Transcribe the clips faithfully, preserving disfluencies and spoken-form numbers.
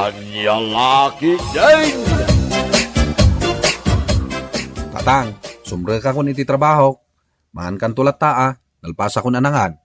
Ania la ketdin? Tatang, sumrekakon iti trabahok. Mangankanto latta a, nalpasakon a nangan.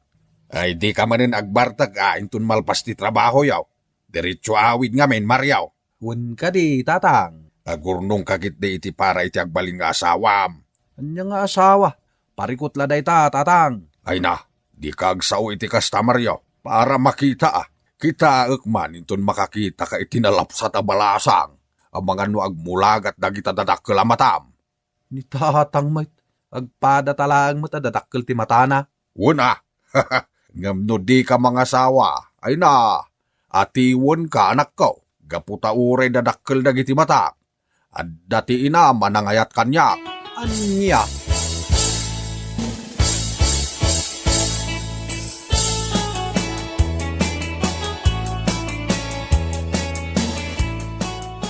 Ay, dika manen agbartek a inton malpas ti trabahoyo. Diretso awid ngamin, Mario. Wen kadi, Tatang. Agurnongka ketdi iti para iti agbalin nga asawam. Ania nga asawa? Parikut la dayta, Tatang. Ay na, dika agsao iti kasta, Mario. Para makita a. Kitaek man inton makakitaka iti nalapsat a balasang. Amangan no agmulagat dagita dadakkel a matam. Ni Tatang met, agpadata laeng met a dadakkel ti matana. Wen a. Ngem no dika mangasawa, ay na, atiwenka, anakko, gapu ta uray dadakkel dagiti matak. Adda ti inam a nangayat kaniak. Ania?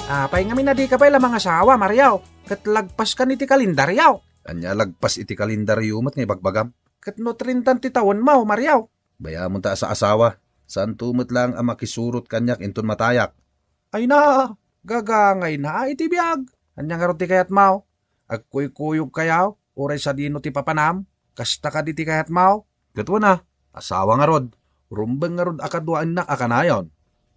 Apay ngamin a dika pay la mangasawa, Mario? Ket lagpaskan iti kalendaryo. Ania lagpas iti kalendaryo met nga ibagbagam? Ket no trenta ti tawenmo, Mario. Bay-amon ta asaasawa. Saanto met laeng a makisurot kaniak inton matayak. Ay na, gagangayna iti biag. Ania ngarud ti kayatmo? Agkuykuyogkayo, uray sadino ti papanam? Kasta kadi ti kayatmo? Ket wen a, asawa ngarud. Rumbeng ngarud a kaduaennak a kanayon.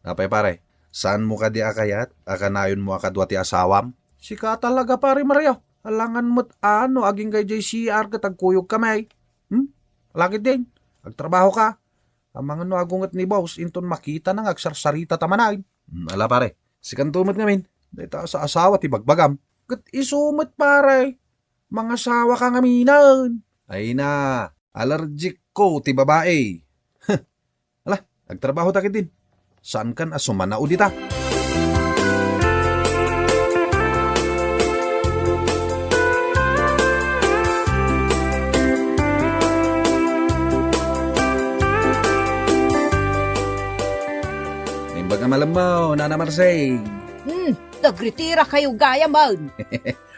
Apay, pare, saanmo kadi a kayat a kanayonmo a kadua ti asawam? Sika talaga, pare Mario. Alangan met a no agingga idiay C R ket agkuyogkami. Hmm? Lakit din. Agtrabahoka. Amangan no agunget ni boss inton makitana nga agsarsarita ta manen. Hmm, ala, pare. Sikanto met ngamin. Dayta asaasawa ti bagbagam. Ket isu met, pare. Mangasawaka ngaminen. Ay na, allergic ko ti babae. Ala, agtrabahota ketdin. Saankan a sumanao dita. Naimbag a malemmo, Nana Marsing. Hmm, nagritirakayo gayamen.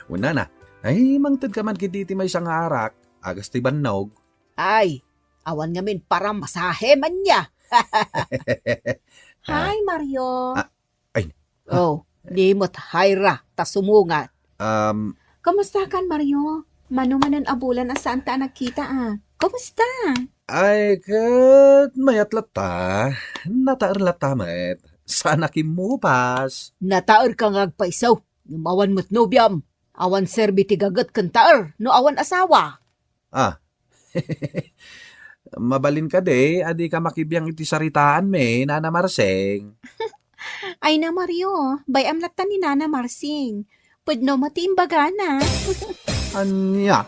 Wen, Nana. Ay, mangtedka man ketdi ti maysa nga arak, agas ti bannog. Ay, awan ngamin paramasahe, ania. Ah. Hi, Mario. Ah, ay. Oh, di met hi ra, ta sumungat. Um, Kumustakan, Mario? Mano manen a bulan a saanta a nagkita, a? Kumusta? Ay, ket mayat latta. Nataer latta met. Saan a kimmupas. Nataerka nga agpaiso. Ngem awan met nobiam. Awan serbi ti gaget ken taer no awan asawa. Ah. Mabalin kadi a dika makibiang iti saritaanmi, Nana Marsing. Ay na, Mario, bay-am latta ni Nana Marsing. Pudno met ti imbagana. Ania?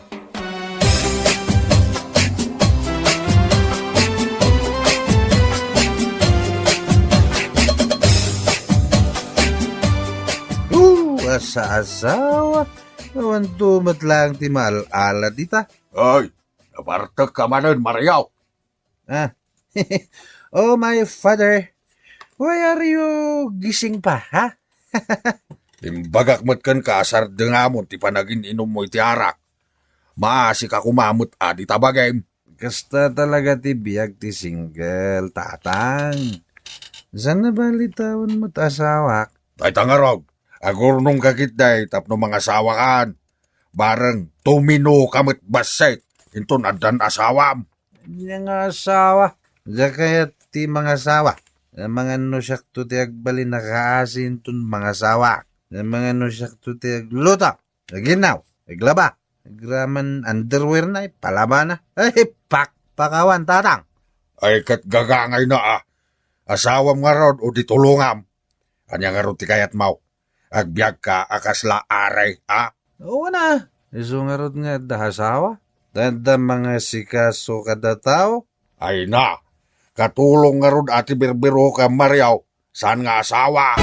Uh, asa-asawa. Awanto met laeng ti maal-ala dita. Ay, nabartekka manen, Mario. Ah. Oh, my father. Why are you gising pa, ha? Imbagak met kenka a sardengamon ti panagin-inummo iti arak. Maasika koma met a dita bagim. Kasta talaga ti biag ti single, Tatang. Saan a bali ta awan met asawak? Dayta ngarud, agurnongka ketdi tapno mangasawakan. Bareng tuminoka met bassit inton addan asawam. Ania nga asawa? Diak kayat ti mangasawa. Amangan no siakto ti agbalin a kaasi inton mangasawa. Amangan no siakto ti agluto, aginnaw, aglaba, agraman underwear na, ipalabana. Ay, pakpakawan, Tatang. Ay, ket gagangayna a. Asawam ngarud o di tulongam? Ania ngarud ti kayatmo? Agbiagka a kasla ari, a? Wen a, isu ngarud nga adda asawa. Ta adda mangasikaso kada tao. Ay na, katulong ngarud a ti birbirokam, Mario, saan nga asawa.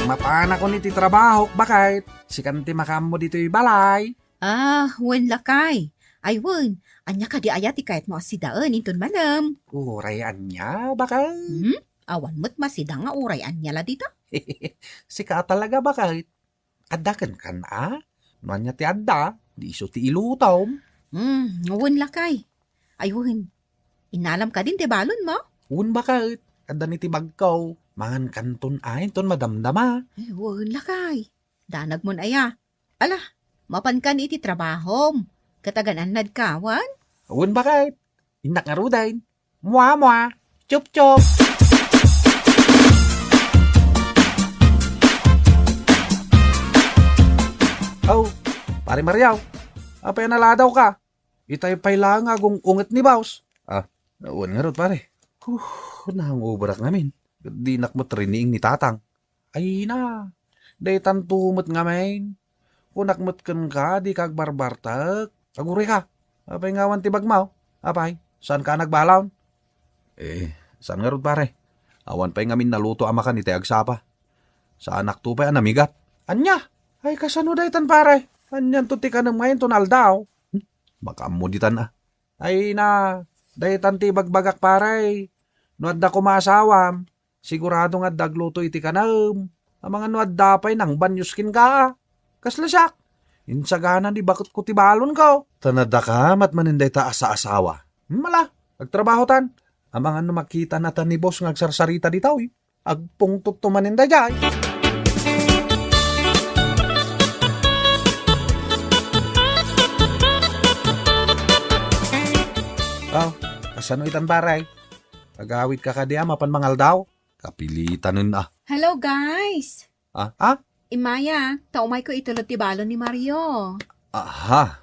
Mapanakon iti trabahok, baket. Sikan ti makaammo ditoy balay. Ah, wen lakay. Ay wen, ania kadi aya ti kayatmo a sidaen inton malem? Uray ania, baket? Hmm? Awan met masida nga uray ania la dita? Sika talaga, baket. Adda kenkan a? No ania ti adda? Di isu ti ilutom. Hmm, wen lakay. Ay, wen. Innalam kadin ti balonmo? Wen baket. Adda ni ti bagko. Mangankanton ay, ton madamdama. Ay, wen lakay. Danagmon aya. Ala, mapankan iti trabahom. Ket agan-annadka, wen? Wen baket. Innak ngaruden. Mua, mua. Chup, chup. Aw, Pare Mariaw, apay a naladawka? Itay pay laeng nga agung-unget ni Boss. Ah, wen ngarud, pare. Huh, nangubrak ngamin. Dinak met riniing ni Tatang. Ay na, daytanto met ngamin. Kunak met kenka, dika agbarbartek. Agurayka. Apay nga awan ti bagmo? Apay, saanka a nagbalon? Eh, saan ngarud, pare? Awan pay ngamin naluto a makan itay agsapa. Saanakto pay a namigat. Ania? Ay, kasano daytan, pare? Anianto ti kanem ngamin ton aldaw? Hmm? Makaammo ditan a. Ay na, daytan ti ibagbagak, pare. No adda koma asawam, sigurado nga adda agluto iti kanem. Amangan no adda pay nangbanyos kenka. Kasla siak, insagana ni baketko ti balonko. Ta nadakamat manen dayta a saasawa. Mala, agtrabahotan. Amangan no makitanata ni boss nga agsarsarita ditoy. Agpungtotto manen daydiay. Aw, kasano itan, pare? Agawidka kadi a mapan mangaldaw? Kapilitanen a. Hello, guys! Ah, ah? Immay a, ta umayko itulod ti balon ni Mario. Aha.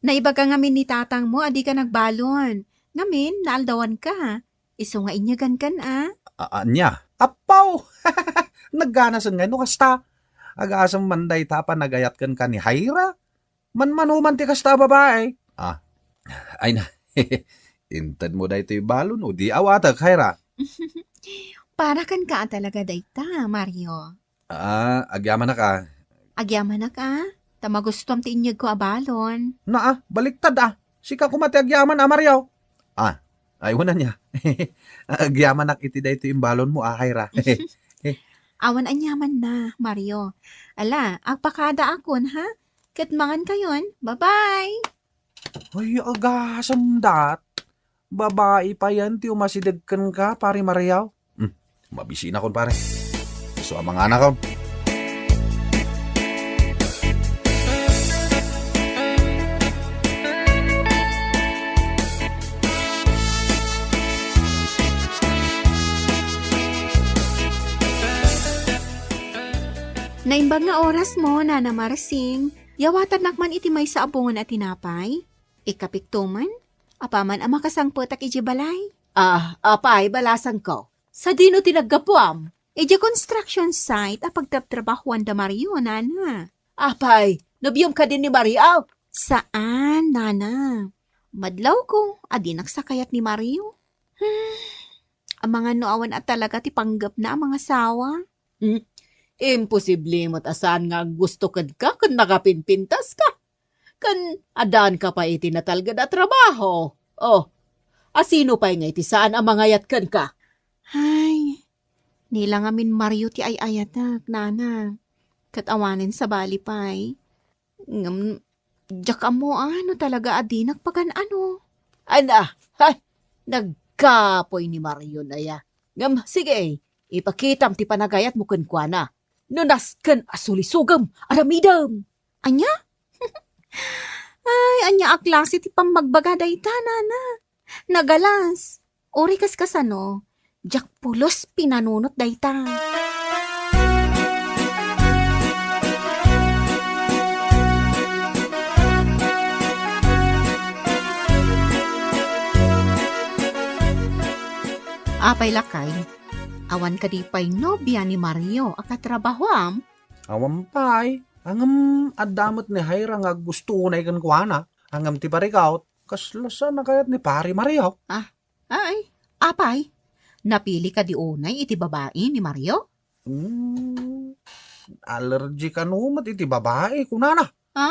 Naibaga ngamin ni tatangmo a dika nagbalon. Ngamin, naaldawanka. Isu nga inyagankan a. A-, ania? Appaw! Nagganasen ngay no kasta. Agasem man dayta a panagayat kenka ni Jaira. Manmanuman ti kasta a babai. Ah. Ay na. Intedmo daytoy balon o di awatek, Jaira? Para kenka a talaga dayta, Mario. Ah, agyamanak a. Agyamanak a? Ta magustuam ti inyegko a balon. Naa, baliktad a. Sika koma ti agyaman a, Mario. Ah, ay, wen ania. Agyamanak iti daytoy imbalonmo a, Jaira. Awan aniamanna, Mario. Ala, agpakadaakon, ha? Ket mangankayon. Bye-bye! Ay, agasem dat. Babai payen ti umasideg kenka, Pare Mario. Hmm, mabisinakon, pare. Isu a manganakon. Naimbag nga orasmo, Nana Marsing. Yawatannak man iti maysa a bungon a tinapay. Ikapikto man, apaman a makasangpetak idiay balay. Ah, apay, balasangko. Sadino ti naggapuam? Idiay construction site a pagtrabtrabahuan da Mario, nana. Apay, nobiom kadi ni Mario? Saan, nana. Madlawko a dinak sakayat ni Mario. Hmm, amangan no awan a talaga ti panggepna a mangasawa. Hmm? Imposible met a saan nga aggusto kenka ken nakapinpintaska. Ken addaanka pay iti natalged a trabaho. Oh, asino pay ngay ti saan a mangayat kenka? Ay, ni la ngamin Mario ti ay-ayatek, nana. Ket awanen sabali pay. Ngem, diak ammo a no talaga a dinak pagan-ano. Ay na, hay, nagkapoy ni Mario aya. Ngem, sige, ipakitam ti panagayatmo kenkuana. No nasken a sulisogem, aramidem. Ania? Ay, ania a klase ti pammagbaga dayta, nana? Nagalas. Uray kas kasano, diak pulos pinanunot dayta. Apay lakay, awan kadi pay nobia ni Mario a katrabahoam? Awan pay. Ngem adda met ni Jaira nga aggusto unay kenkuana. Ngem ti parikut, kasla saan a kayat ni Pare Mario. Ah, ay, apay? Napili kadi unay iti babai ni Mario? Hmm, allergy kano met iti babai, kunana. Ha?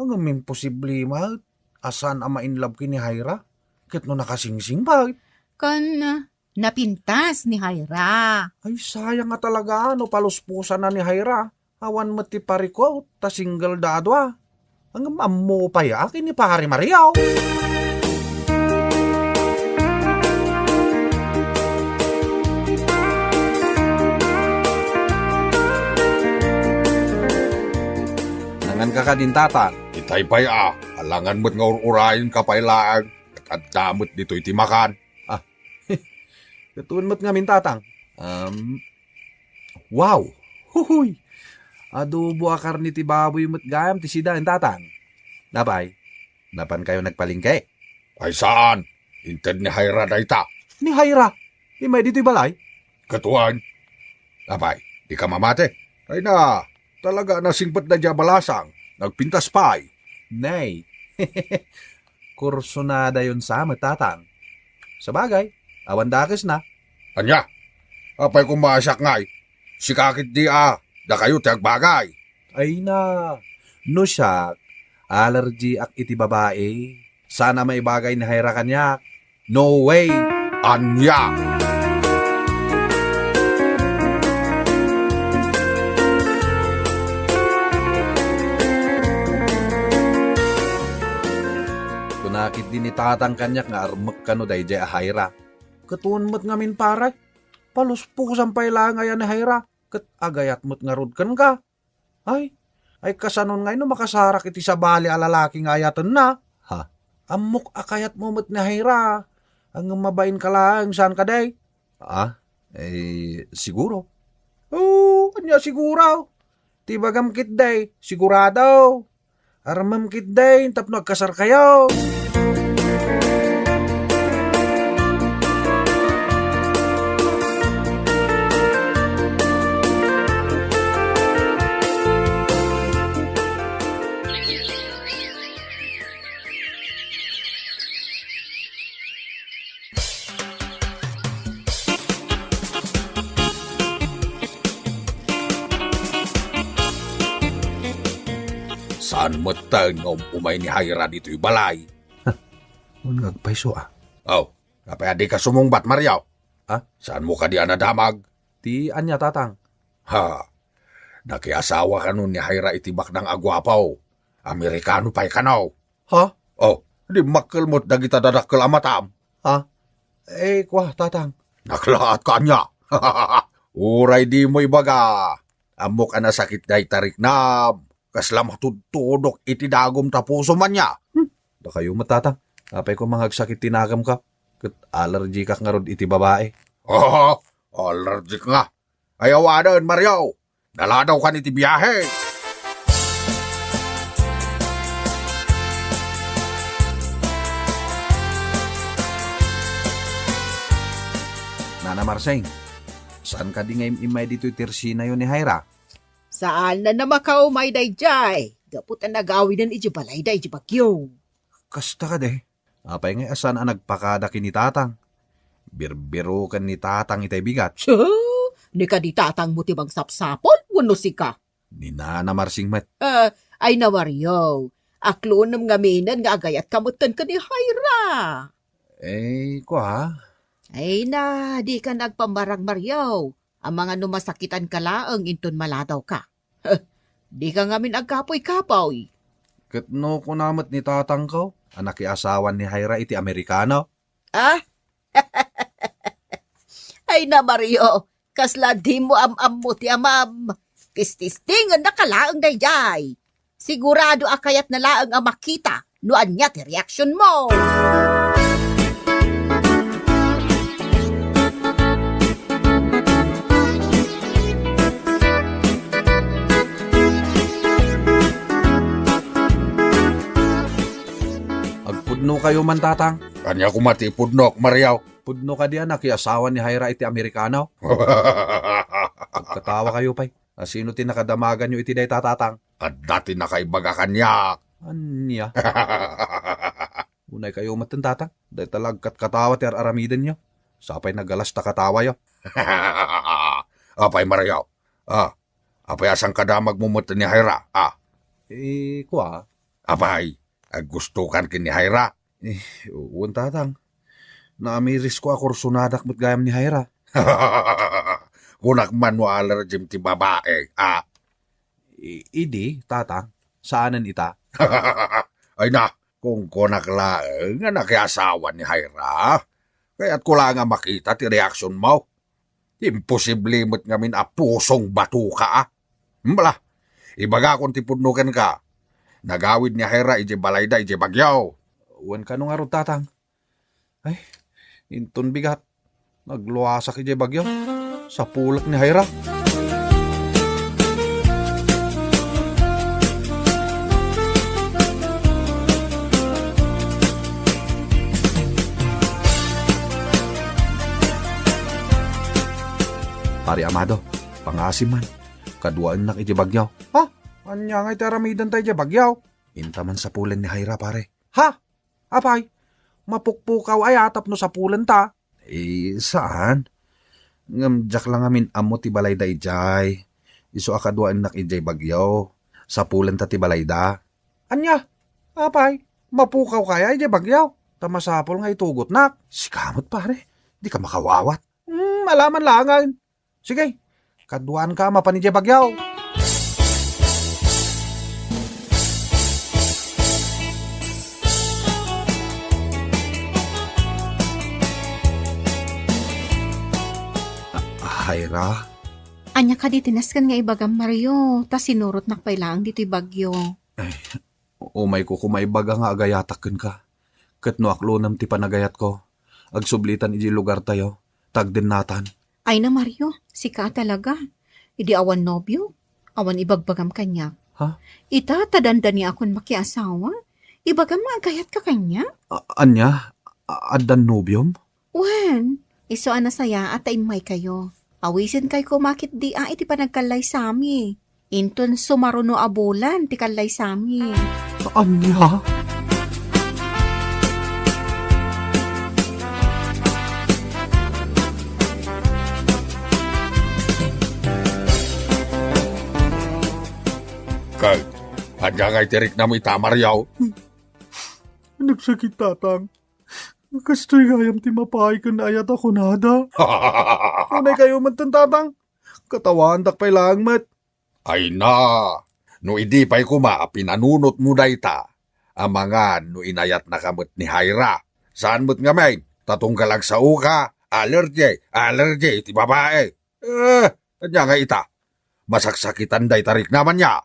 Ngem imposible met a saan a ma-in love ken ni Jaira. Ket no nakasingsing pay. Ken, ah, napintas ni Jaira. Ay, sayang nga talaga no palusposanna ni Jaira. Awan met ti parikut ta single da a dua. Ngem ammo pay a ken ni Pare Mario. Nangan ka kadin, Tatang? Itay pay a, alangan met nga ur-urayenka pay laeng, ket adda met ditoy ti makan. Ah, ket wen met ngamin, Tatang? Um, wow! Huhuy! Adobo a karne ti baboy met gayam ti sidaen, Tatang. Apay, napankayo nagpalengke? Ay saan! Inted ni Jaira dayta. Ni Jaira? Immay ditoy balay? Ket wen. Apay, dika mamati? Ay na, talaga nasingpet daydiay a balasang. Nagpintas pay. Nay. Kursunadayon sa met, Tatang. Sabagay, awan dakesna. Ania? Apay koma a siak ngay? Sika ketdi a, dakayo ti agbagay. Ay na, no siak, allergy ak iti babai. Saan a maibagay ni Jaira kaniak. No way! Ania? Kuna ketdi ni Tatang kaniak nga armek kano daydiay a Jaira. Ket wen met ngamin, pare, paluspusan pay laeng aya ni Jaira, ket agayat met ngarud kenka. Ay, ay, kasanon ngay no makasarak iti sabali a lalaki nga ayatenna? Ha? Ammok a kayatmo met ni Jaira. Ngem mabainka laeng, saan kadi? Ah, eh, siguro. Oo, ania siguro? Ti ibagam ketdi, sigurado. Armem ketdi tapno agkasarkayo. Saan metten nga um-umay ni Jaira ditoy balay? Wen nga agpayso, a. Aw, apay a dika sumungbat, Mario? A? Saanmo kadi a nadamag? Ti ania, Tatang? Ha, nakiasawa kano ni Jaira iti baknang a guapo. Amerikano pay kano. Ha? Oh, dimmakkel met dagita dadakkel a matam. Ha? Eh, kua, Tatang. Naklaat ka ania? Uray dimo ibaga. Ammok a nasakit dayta riknam. Kasla matudtudok iti dagum ta pusom ania. Hmm, dakayo met, Tatang. Apay koma nga agsakit ti nakem ka? Ket allergic ak ngarud iti babai. Oh, allergic nga. Ay awanen, Mario. Naladawkan iti biahe. Nana Marseng, saan kadi nga im-immay ditoy ti irsinayo ni Jaira? Saan a makaumay daydiay, gapu ta nagawiden iti balayda iti bagyo. Kasta kadi? Apay ngay a saan a nagpakada ken ni Tatang? Birbiroken ni Tatang itay bigat. Tsu! Ni kadi tatangmo ti mangsapsapul wenno sika? Ni Nana Marsing met. Eh, ay na, Mario. Aklonem ngaminen nga agayatka metten ken ni Jaira. Eh, kua? Ay na, dika agpammarang, Mario. Amangan no masakitanka laeng inton maladawka. Heh, dika ngamin agkapuy-kapuy. Ket no kuna met ni tatangko a nakiasawan ni Jaira iti Amerikano? Ah? Ay na, Mario, kasla dimo am-ammo ti amam. Tististengennaka laeng daydiay. Sigurado a kayatna laeng a makita no ania ti reaksionmo. Agpudnokayo man, Tatang. Ania koma ti ipudnok, Mario? Pudno kadi a nakiasawa ni Jaira iti Amerikano? Agkatawakayo pay. A, sino ti nakadamaganyo iti dayta, Tatang? Adda ti nakaibaga kaniak. Ania? Unaykayo metten, Tatang. Dayta la agkatkatawa ti ar-aramidenyo. Sapay nagalas ta katawayo. Apay, Mario? Ah, apay a saan kadamagmo met ni Jaira? Ah. Eh, kua? Apay, aggustokan ken ni Jaira? Eh, wen, Tatang. Naamirisko a kursunadak met gayam ni Jaira. Kunak man no allergym ti babae, ah. I-, idi, Tatang, saanen ita? Ay na, kunkunak laeng nga nakiasawa ni Jaira. Kayatko la nga makita ti reaksionmo. Imposible met ngamin a pusong batoka, a. Bala, ibagakon ti pudno kenka. Nagawid ni Jaira idiay balayda idiay Baguio. Wen kano ngarud, Tatang? Ay, inton bigat, nagluasak idiay Baguio. Sapulek ni Jaira. Pare Amado, pangaasim man. Kaduaennak idiay Baguio. Ha? Ania ngay ti aramidenta idiay Baguio? Inta man sapulen ni Jaira, pare. Ha? Apay, mapukpukaw aya tapno sapulenta? Eh, saan? Ngem diak la ngamin ammo ti balayda idiay. Isu a kaduaennak idiay Baguio. Sapulenta ti balayda. Ania? Apay, mapukawka aya idiay Baguio? Ta masapul nga itugotnak. Sika met, pare. Dika makaawat. Hmm, ala man laengen. Sige, kaduaanka a mapan idiay Baguio. A-, Jaira? Ania kadi ti nasken nga ibagam, Mario, ta sinurotnak pay laeng ditoy Baguio? Ay, umayko koma ibaga nga agayatak kenka. Ket no aklonem ti panagayatko, agsublitan idiay lugartayo, ta agdennatan. Ay na, Mario, sika a talaga. Idi awan nobio, awan ibagbagam kaniak. Ha? Ita, ta dandaniakon makiasawa. Ibagam nga agayatka kaniak. A-, ania? A-, addan nobiom? Wen, isu a nasayaat ta immaykayo. Awisenkay koma ketdi a iti panagkallaysami. Inton sumaruno a bulan ti kallaysami. Ania? Ket, ania ngay ti riknam ita, Mario? Nagsakit, Tatang. Kastoy gayam ti mapaay ken ayat a kunada. Unaykayo metten, Tatang. Katawaandak pay laeng met. Ay na, no idi pay koma a pinanunotmo dayta, amangan no inayatnaka met ni Jaira. Saan met ngamin, ta tunggal agsaoka, allergy, allergy ti babae. Eh, ania nga ita? Masaksakitan dayta riknam ania?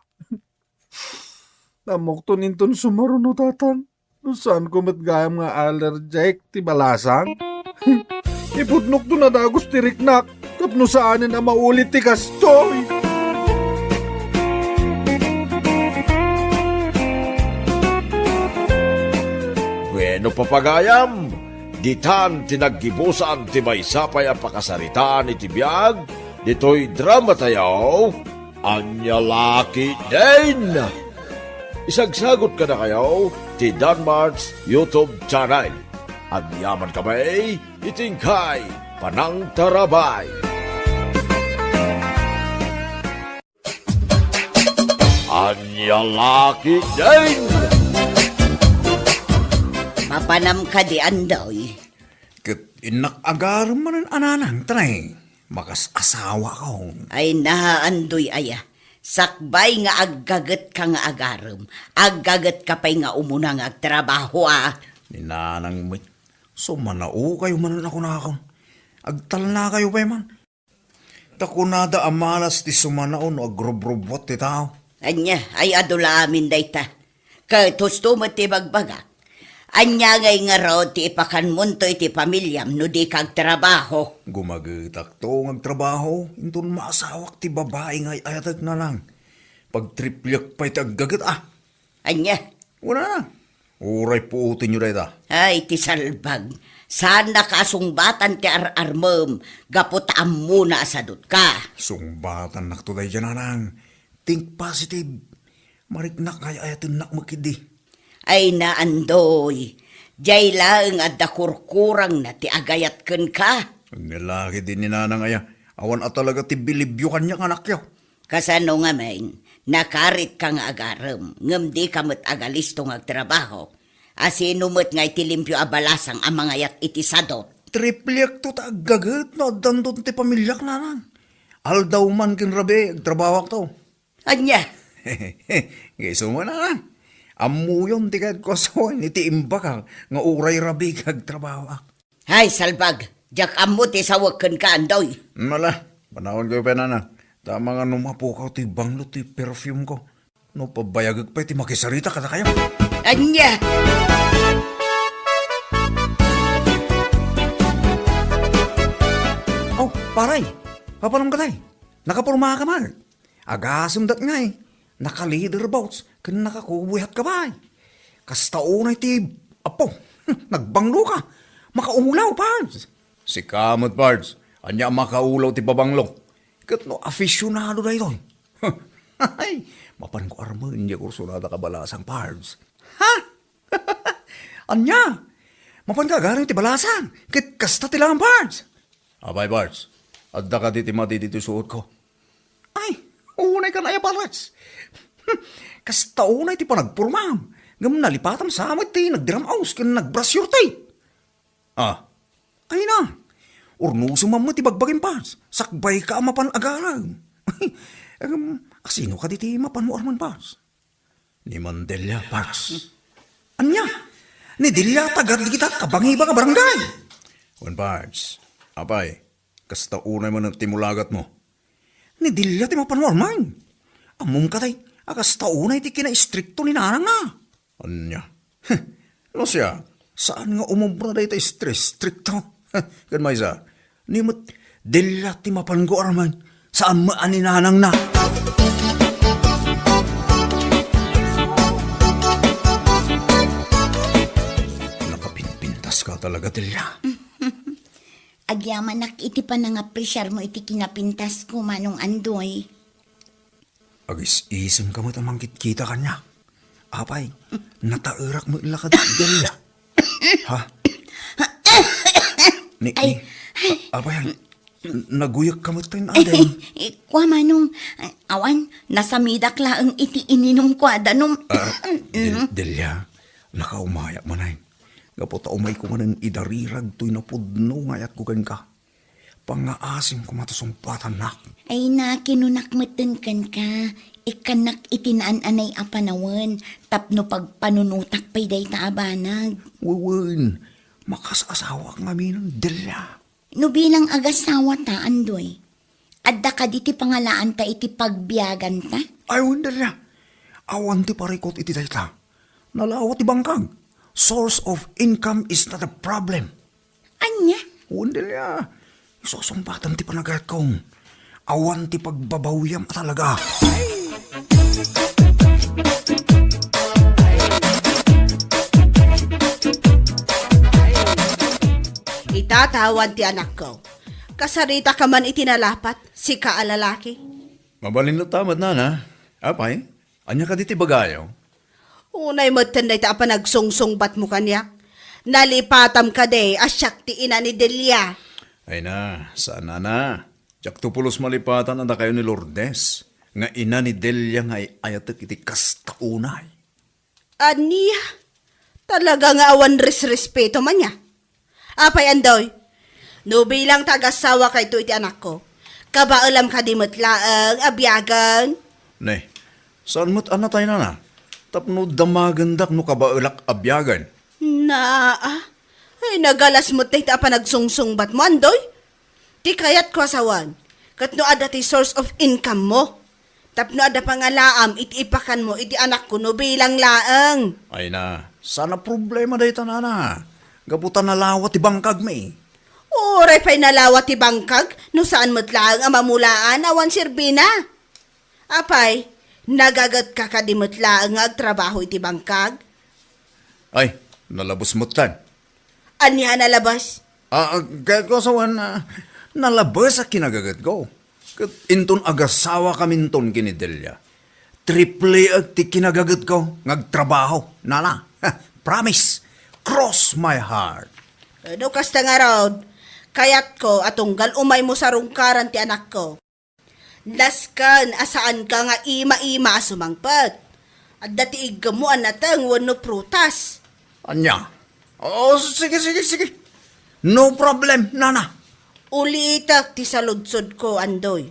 Ammokton inton sumaruno, Tatang. No saanko met gayam nga allergic ti balasang? Ipudnokton a dagus ti riknak tapno saanen a maulit ti kastoy. Wenno, papagayam, ditan ti naggibusan ti maysa pay a pakasaritaan iti biag ditoy dramatayo. Ania la ketdin? Isagsagot kadakayo ti Danmart's YouTube channel. Agyaman kami iti inkay panangtarabay. Ania la ketdin? Mapanam kadi, Andoy? Ket innak agarem manen a nanang, tanay. Makas-asawakon. Ay, na, Andoy aya. Sakbay nga aggagetka nga agarem, aggagetka pay nga umuna nga agtrabaho, a. Ni nanang met, sumanaokayo manen a kunakon. Agtalnakayo pay man. Ta kunada a malas ti sumanao no agrubrubbuat ti tao. Ania, ay adu la amin dayta. Ket husto met ti bagbagak. Ania ngay ngarud ti ipakanmonto iti pamiliam no dika agtrabaho? Gumagetakto nga agtrabaho, inton maasawak ti babai nga ay-ayatek, nanang. Pagtripliek pay ti aggaget, a. Ania? Wala na. Uray puotenyo dayta. Ay, ti salbag. Saannak a sungbatan ti ar-armem gapu ta ammona a sadotka. Sungbatannakto daydiay, nanang. Think positive. Mariknak nga ay-ayatennak met ketdi. Ay, na, Andoy. Diay laeng adda kurkurangna ti agayat kenka. Ania la ketdin ni nanang aya. Awan a talaga ti bilibyo kaniak, anakyo. Kasano ngamin, nakaritka nga agarem, ngem dika met agalisto nga agtrabaho? A sino met ngay ti limpio a balasang a mangayat iti sadot? Tripliekto ta aggaget no addanton ti pamiliak, nanang. Aldaw man ken rabii, agtrabahoakto. Ania? Nga isu man, nanang. Ammoyon ti kayatko a sawen iti imbagak nga uray rabii nga agtrabahoak. Hay, salbag! Diak ammo ti sawek kenka, Andoy. Mala, panawankayo pay, nana. Ta amangan no mapukaw ti banglo ti perfume ko. No pabayagek pay ti makisarita kadakayo. Ania? Oh, pare, papanam ka, tay? Nakaporma ka man. Agasem dat ngay, naka-leather boots ken nakakubuy hat ka pay. Kasta unay ti, apo, nagbanglo ka. Makaulaw, Pards. Sika met, Pards. Ania a makaulaw ti pabanglo? Ket no aficionado daytoy. Ay, mapanko armen diay kursunada ka balasang, Pards. Ha? Ania? Mapanka agarem ti balasang ket kasta ti laeng, Pards? Apay, Pards, adda kadi ti madi ditoy suotko? Ay, unay kan aya, Pards. Kasta unay ti panagpormam, ngem nalipatam sa met ti nagdiram-os ken nagbrasyorte. Ah. Ay na, urnosem man met ti bagbagim, Pards. Sakbay ka a mapan agarem. Em, asino kadi ti mapanmo armen, Pards? Ni Mandelia, Pards. Ania? Ni Delia, tagad dagita kabangibang a barangay. Wen, Pards. Apay, kasta unay man ti mulagatmo. Ni Delia ti mapanwarman. Ammom katay, a kasta unay ti kinaistrikto ni nanangna. Ania? No siak, saan nga umobra dayta istrikto. Ken maysa, ni met Delia ti mapanko armen. Saan met a ni nanangna. Nakapinpintas ka talaga, Delia. Agyamanak iti panangapresiarmo iti kinapintasko, Manong Andoy. Agis-isem ka met a mangkitkita kaniak. Apay, nataerak met la kadi, Delia. Ha? Ni, Ay. ni, a-, apay, naguyek ka met ten, Ay, Aden. Ay, kua, Manong, awan, nasamidak laeng iti ininumko a danum. Ah, Del-, Delia, nakaumayak manen. Gapu ta umayko manen idarirag toy napudno nga ayatko kenka. Pangngaasim koma ta sungbatannak. Ay na, kinunak metten kenka, ikkannak iti naan-anay a panawen tapno pagpanunotak pay dayta a banag. Wen, makasaasawaak ngaminen, Delia. No bilang agasawata, Andoy, adda kadi ti pangalaanta iti pagbiaganta? Ay, wen, Delia. Awan ti parikut iti dayta. Nalawa ti bangkag. Source of income is not a problem. Ania? Wen, Delia. Isusungbatam ti panagayatko. Awan ti pagbabawiam a talaga. Itata, awan ti anakko. Kasarita ka man iti nalapat, sika a lalaki. Mabalin latta met, nana. Apay, ania kadi ti bagayo? Unay metten dayta a panagsungsungbatmo kaniak. Nalipatam kadi a siak ti ina ni Delia. Ay na, saan, nana. Diakto pulos malipatan a dakayo ni Lourdes, nga ina ni Delia nga ay-ayatek iti kasta unay. Ania? Talaga nga awan resrespeto man nia. Apay, Andoy? No bilang ta agasawakayto iti anakko, kabaelam kadi met laeng a biagen? Ne, saan met a natay, nana? Tapno damagendak no kabaelak a biagen. Naa, ay, nagalas met dayta a panagsungsungbatmo, Andoy. Ti kayatko a sawen, ket no adda ti source of income mo, tapno adda pangalaam iti ipakanmo iti anakko no bilang laeng. Ay na, saan a problema dayta, nana. Gapu ta nalawa ti bangkagmi. Uray pay nalawa ti bangkag, no saan met laeng a mamulaan, awan serbina. Apay, nagagetka kadi met laeng nga agtrabaho iti bangkag? Ay, nalabes metten. Ania a nalabes? Ah, ah, kayatko a sawen, ah, nalabes a kinagagetko. Ket inton agasawakaminton ken ni Delia, triple ti kinagagetko nga agtrabaho, nana. Promise. Cross my heart. No kasta ngarud, kayatko a tunggal umaymo sarungkaran ti anakko. Nasken a saanka nga ima-ima a sumangpet. Adda ti iggemo a nateng wenno prutas. Ania? O, sige, sige, sige. No problem, nana. Ulitek ti saludsodko, Andoy.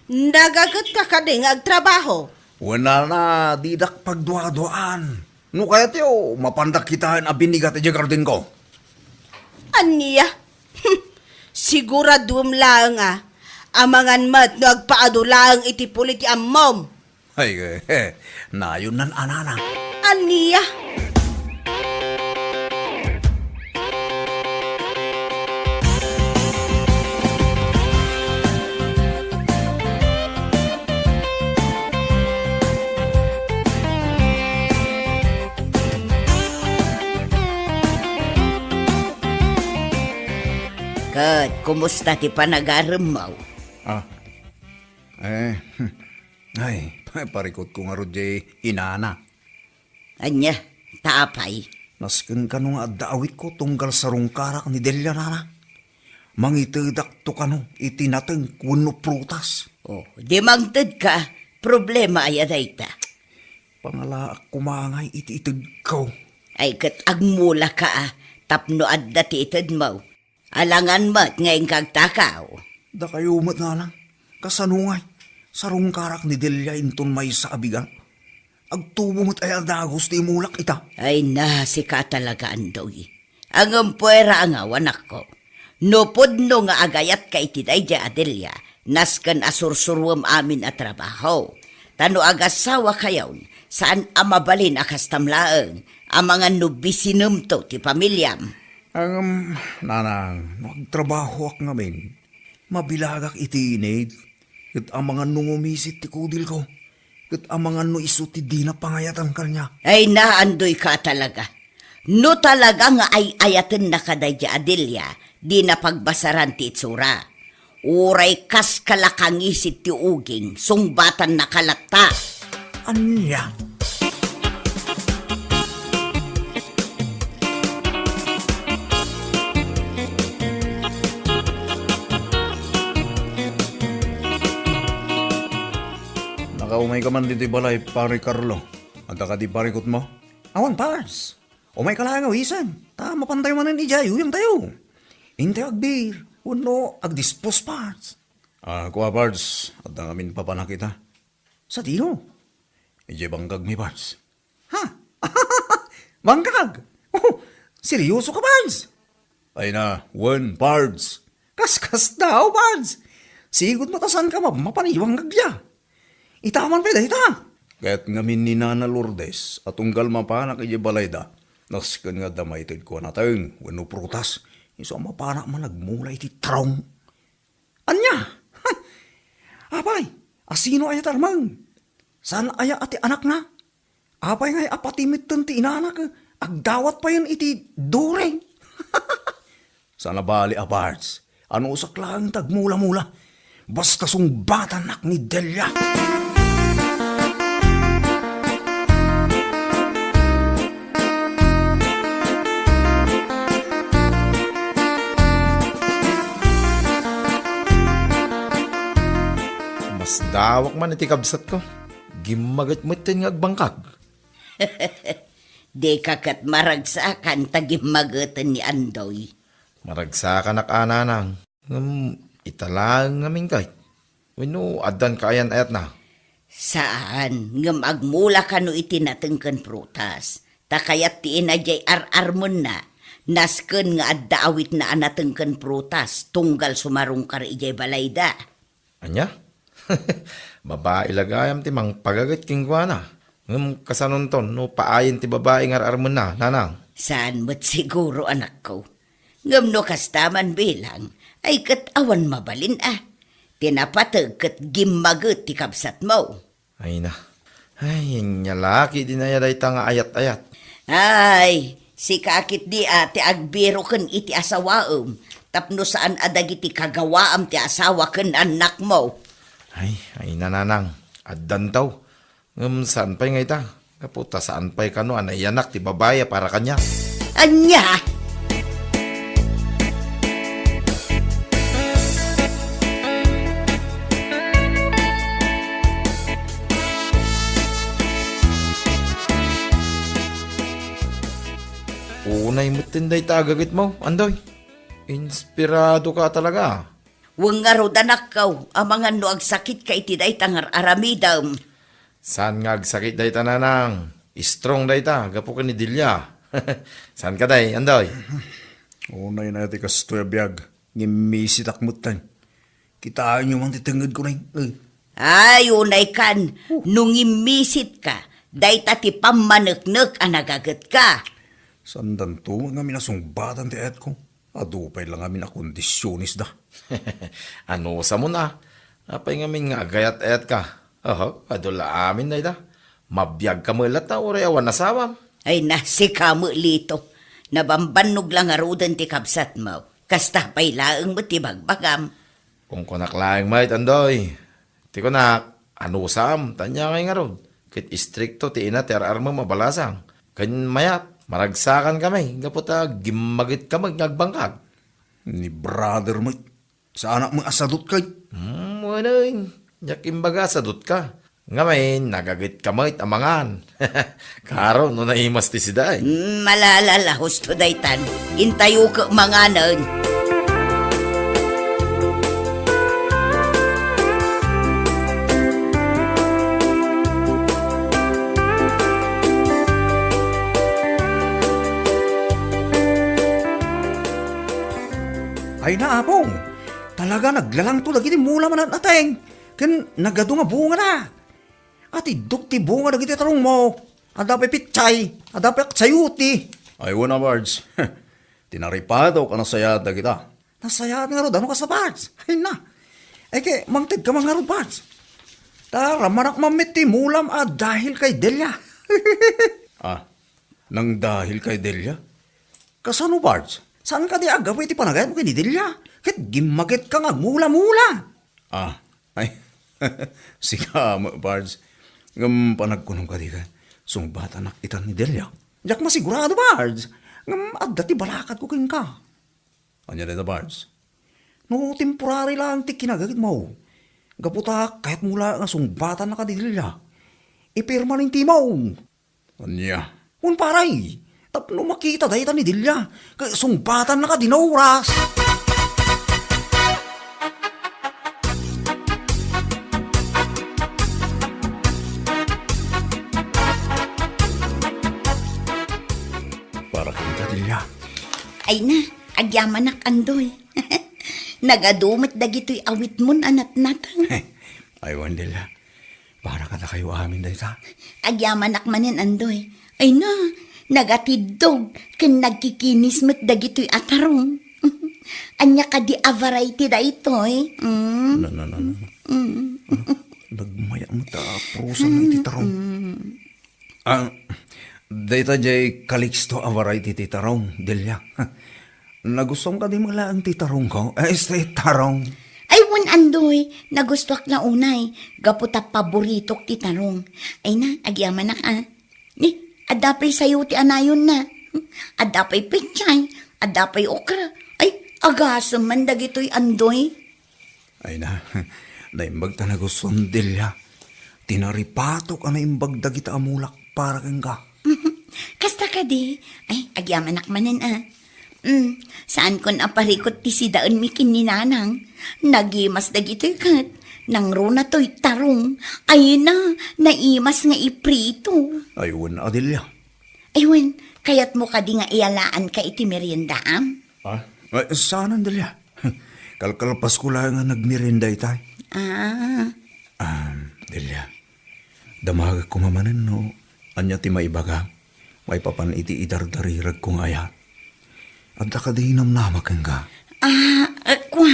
Nagagetka kadi nga agtrabaho? Wen, nana, didak pagduaduaan. No kayatyo, mapandak kitaen a binigat idiay gardenko. Ania? Siguraduem laeng a, amangan met no agpaadu laeng iti puli ti ammom. Ay, eh, nayon nan anana. Ania? Ket kumusta ti panagaremmo? Ah, eh, ay, parikutko ngarud diay inana. Ania, ta apay? Nasken kano nga adda awitko tunggal sarungkarak ni Delia, nana. Mangitedakto kano iti nateng wenno prutas. Oh, di mangtedka, problema aya dayta? Pangalaak koma ngay iti itedko. Ay, ket agmulaka a, tapno adda ti itedmo. Alangan met nga inka agtakaw. Dakayo met, nanang. Kasano ngay? Sarungkarak ni Delia inton maysa a bigat. Agtubo met aya a dagus ti imulak ita. Ay na, sika talaga, Andoy. Ngem puera a ngaw, anakko. No pudno nga agayatka iti daydiay a Delia, nasken a sursuruem amin a trabaho. Ta no agasawakayon, saan a mabalin a kastam laeng, amangan no bisinemto ti pamiliam. Ngem, nanang, no agtrabahoak ngamin, mabilagak iti init, ket amangan no ngumisit ti kudilko, ket amangan no isu ti dina pangayatan kaniak. Ay, naandoyka talaga. No talaga nga ay-ayatenna kadaydiay a Delia, dina pagbasaran ti itsura. Uray kas kalakangisit ti uging, sungbatan na kalatta. Ania? Nakaumay ka man ditoy balay, Pare Carlo. Adda kadi parikutmo? Awan, Pars. Umay ka laeng a wisem, ta mapantayo manen idiay uyangtayo. Intayo agbir, wenno agdispos, Pars. Ah, kua, Pars, adda ngamin papanak ita. Sadino? Idiay bangkagmi, Pars. Ha? Bangkag? Oh, seryoso ka, Pars? Ay na, wen, Pars. Kaskasdaaw, Pars. Sigud met a saanka mapmapan idiay bangkagda. Ita man pay dayta. Ket ngamin ni Nana Lourdes a tunggal mapanak idiay balayda, nasken nga adda maitedko a nateng wenno prutas, isu a mapanak man agmula iti tarong. Ania? Apay, asino aya ti armeng? Saan aya a ti anakna? Apay ngay a pati metten ti inanak, agdawat payen iti during? Saan a bali a, Pars. Anusak laeng ti agmula-mula. Basta sungbatanak ni Delia. Masdawak man iti kabsatko. Gimmaget metten nga agbangkag. Dika ket maragsakan ta gimmageten ni Andoy. Maragsakanak a, nanang. Ngem ita laeng ngamin kayat. Wenno addan kaayan-ayatna? Saan, ngem agmula kano iti nateng ken prutas. Ta kayat ti ina diay ar-armenna, nasken nga adda awitna a nateng ken prutas, tunggal sumarungkar idiay balayda. Ania? Babai la gayam ti mangpagaget kenkuana. Ngem kasanonton no paayen ti babai nga ar-armenna, nanang? Saan met siguro, anakko. Ngem no kasta man bilang, ay ket awan mabalin a. Ti napateg ket gimmaget ti kabsatmo. Ay na. Ay, ania la ketdi aya dayta nga ayat-ayat. Ay, sika ketdi a ti agbiro ken iti asawaem, tapno saan a dagiti kagawaam ti asawa ken annakmo. Ay, ay, nanang, addanto. Ngem saan pay nga ita? Gapu ta saan pay kano a naiyanak ti babai a para kaniak. Ania? Unay metten dayta a gagetmo, Andoy. Inspirado ka talaga. Wen ngarud, anakko, amangan no agsakit ka iti dayta nga ar-aramidem. Saan nga agsakit dayta, nanang? Strong dayta, gapu ken ni Delia. Saan ka, day, Andoy? Unay na ti kastoy a biag, ngem misitak metten. Kitaenyo man ti tengngedko, nay. Eh. Ay, unay kan, no ngimmisit ka, dayta ti pammaneknek a nagagetka. Saandanto nga minasungbadan ti ayatko. Adu pay la ngamin a kondisiones da. Anusam, a? Apay ngamin nga agayat-ayat ka? Oho, adu la amin dayta. Mabiag ka met latta uray awan asawam. Ay na, sika met, Lito. Nabambannog la ngaruden ti kabsatmo. Kasta pay laeng met ti bagbagam. Kunkunak laeng met, Andoy. Ti kunak, anusam, ta ania ngay ngarud, ket istrikto ti ina ti ar-armem a balasang. Ken mayat, maragsakan kami, gapu ta gimmaget ka met nga agbangkag. Ni brother met, saanak met a sadut kay? Hmm, wen, diak imbaga a sadut ka. Ngamin, nagaget ka met a mangan. Karo no naimas ti sida, eh. Mm, malala la, husto daytan. Intayo ket manganen. Ay na, Apo. Talaga naglalangto dagiti mula manat-ateng. Ken nagadu nga bungada. Atiddok ti bunga dagiti tarongmo. Adda pay pitsay, adda pay aksayuti. Ay, wen a, Bards. Ti naripatok a nasayaat dagita. Nasayaat ngarud, ano kasta, Bards? Ay na. Ay, ket mangted ka man ngarud, Bards. Ta ramanak man met ti mulam a dahil kay Delia. Ah, nangdahil kay Delia? Kasano, Bards? Saan kadi a gapu iti panagayatmo ken ni Delia? Ket gimmaget ka nga agmula-mula. Ah, ay, sika met, Bards. Ngem panagkunom kadi ket sungbatanak ita ni Delia? Diak masigurado, Bards. Ngem adda ti balakadko kenka. Ania dayta, Bards? No temporary laeng ti kinagagitmo, gapu ta kayatmo laeng a sungbatannaka ni Delia, ipermanentemo. Ania? Wen, pare, tapno makita dayta ni Delia, ket sungbatannaka dina oras. Para kenka, Delia. Ay na, agyamanak, Andoy. Nagadu met dagitoy awitmon a natnateng. Ay, wen, Delia. Para kadakayo amin dayta. Agyamanak manen, Andoy. Ay na, nagatiddog ken nagkikinis met dagitoy a tarong. Ania kadi a variety daytoy? Mm. Na, na, na, na. Mm. Ah, nagmayak met a prusa iti tarong. Mm. Ah, dayta diay Calixto a variety ti tarong, Delia. Nagustuam kadi met laeng ti tarongko? Eh, este tarong. Ay, wen, Andoy, nagustuak la unay, gapu ta paboritok ti tarong. Ay na, agyamanak, a. Ni, adda pay sayo ti anayonna. Adda pay pechay, adda pay okra. Ay, agasem man dagitoy, Andoy. Ay na, naimbag ta nagustuam, Delia. Ti naripatok a naimbag dagita a mulak para kenka. Kasta kadi? Ay, agyamanak manen, a. Mm, saankon a parikut ti sidaenmi ken ni Nanang. Nagimas dagitoy ket nangruna toy tarong. Ay na, naimas nga iprito. Ay, wen a, Delia. Ay, wen, kayatmo kadi nga iyalaanka iti meriendaam? Ah? Ay, saanen, Delia. Kalkalpasko laeng a nagmerienda itay. Ah. Ah, Delia. Damagek koma manen no ania ti maibaga maipapan iti idardariragko nga ayat. Adda kadi namnama kenka? Ah, eh, kua.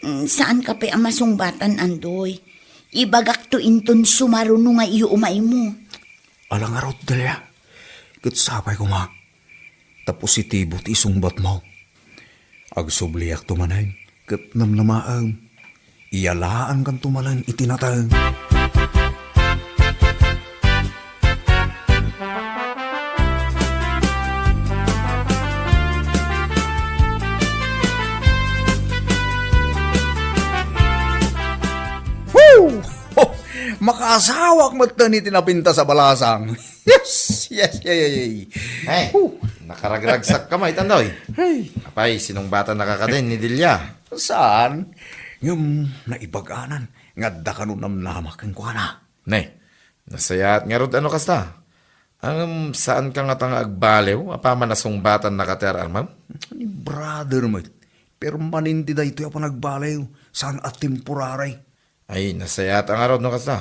Mm, saanka pay a masungbatan, Andoy. Ibagakto inton sumaruno nga iumaymo. Ala ngarud, Delia. Ket sapay koma ta positibo ti isungbatmo. Agsubliakto manen ket namnamaem. Iyalaankanto manen iti nateng. Woo! Ho! Makaasawak metten iti napintas a balasang. Yes, yes, yay, yay, yay. Hey, Huh. Nakaragragsak ka, maitan daw, eh. Hey. Apay, sinungbatan na ka kadin ni Delia? Saan? Ngem naibaganan nga adda kano namnama kenkuana. Ne, nasayaat ngarud ano kasta? Ngem, saanka ngata nga agbaliw apaman a sungbatannaka ti ar-armem? Ni brother met, permanente daytoy a panagbaliw, saan a temporary. Ay, nasayaat ngarud no kasta.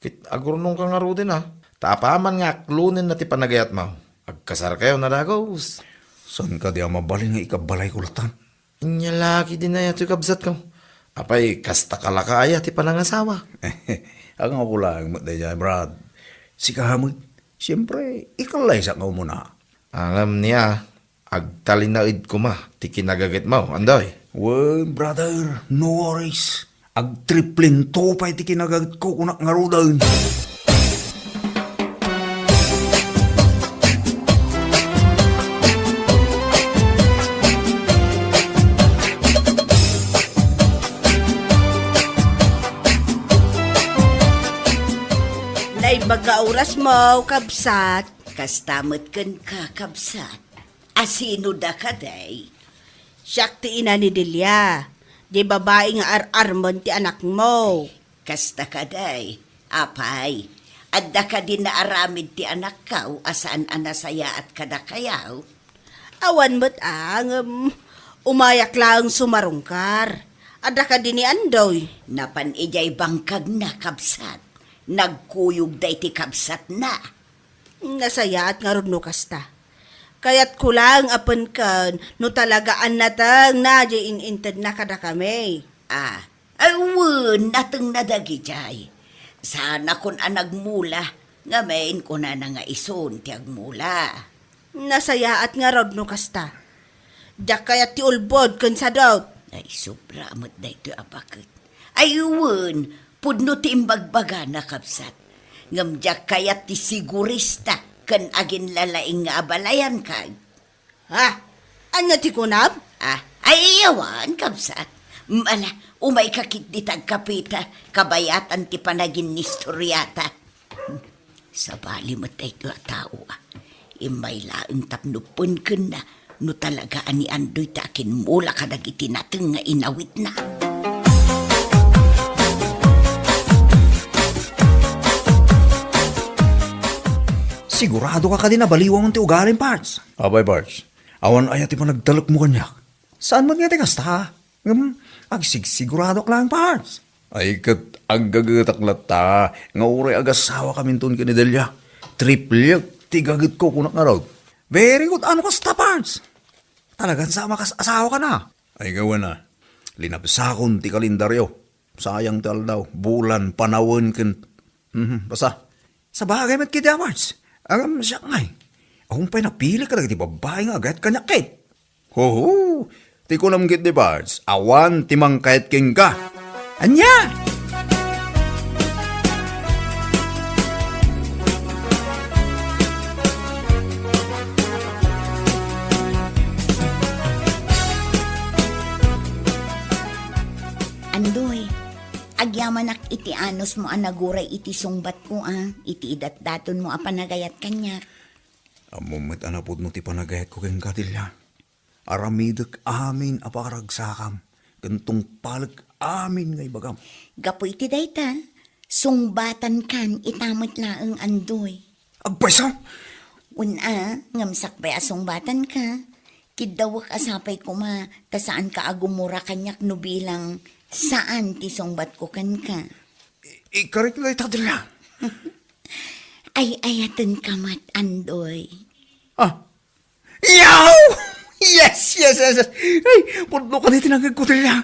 Ket agurnongka ngaruden a. Ta apaman nga aklonenna ti panagayatmo, agkasarkayo a dagus. Saan kadi a mabalin nga ikabalayko latta? Ania la ketdin aya toy, kabsatko? Apay, kasta ka la ka aya ti panangasawa? Angawko laeng met daydiay, Brad. Sika met, siempre, ikallaysak nga umuna. Ngem nia, agtalinaed koma ti kinagagetmo, Andoy. Wen, brother, no worries. Agtriplento pay ti kinagagetko, kunak ngaruden. Naimbag nga orasmo, kabsat. Kasta met kenka, kabsat. A sino dakaday? Siak ti ina ni Delia, di babai nga ar-armen ti anakmo. Kasta kadi, apay, adda kadi naaramid ti anakko a saan a nasayaat kadakayo? Awan met a, ngem umayak laeng sumarungkar. Adda kadi ni Andoy? Napan idiay bangkagna, kabsat. Nagkuyog daydi kabsatna. Nasayaat ngarud no kasta. Kayatko laeng a penken no talaga a natengna diay in-intedna kadakami. Ah, ay wen, natengna dagidiay. Saanakon a nagmula, ngamin kunana nga isun ti agmula. Nasayaat ngarud no kasta. Diak kayat ti ulbod ken sadut. Ay, sobra met daytoy a baket. Ay, wen, pudno ti imbagbagana, kabsat. Ngem diak kayat ti sigurista ken aginlalaing nga abalayan, kay. Ha? Ania ti kunam? Ah, ay, awan, kabsat. Ala, umayka ketdi ta agkapita, kabayatan ti panaginnistoriata. Sabali met daytoy a tao, a. Immay laeng tapno penkenna no talaga a ni Andoy ti akimmula kadagiti nateng nga inawitna. Siguradoka kadi nabaliwam ti ugalim, Pards? Apay, Pards, awan aya ti panagtalekmo kaniak? Saan met nga ti kasta? Ngem, agsigsiguradoak laeng, Pards. Ay, ket aggagetak latta nga uray agasawakaminton ken ni Delia. Triplek ti gagetko, kunak ngarud. Very good. Ano kasta, Pards? Talagan sa makas-asawa ka na? Ay, gawana. Linabsakon ti kalendaryo. Sayang ti aldaw, bulan, panawen, ken, mhm, basta. Sabagay met kadi, Pards. Ngem siak ngay, awan pay napili kadagiti babbai nga agayat kaniak ket. Hoho! Ti kunam ketdi, Pards, awan ti mangkayat kenka. Ania? Andoy, agyamanak iti anusmo a naguray iti sungbatko a, iti idatdatonmo a panagayat kaniak. Ammom met a napudno ti panagayatko kenka, Delia. Aramidek amin a paragsakam, ken tungpalek amin nga ibagam. Gapu iti dayta, sungbatankan ita met laeng, Andoy. Agpayso? Wen a, ngem sakbay a sungbatanka, kiddawek a sapay koma ta saanka a gumura kaniak no bilang saan ti sungbatko kenka. I-, ikarik dayta, Delia. Ay-ayatenka met, Andoy. Ah, Yaw! Yes, yes, yes, yes. Ay, pudno kadi ti nangngegko, Delia.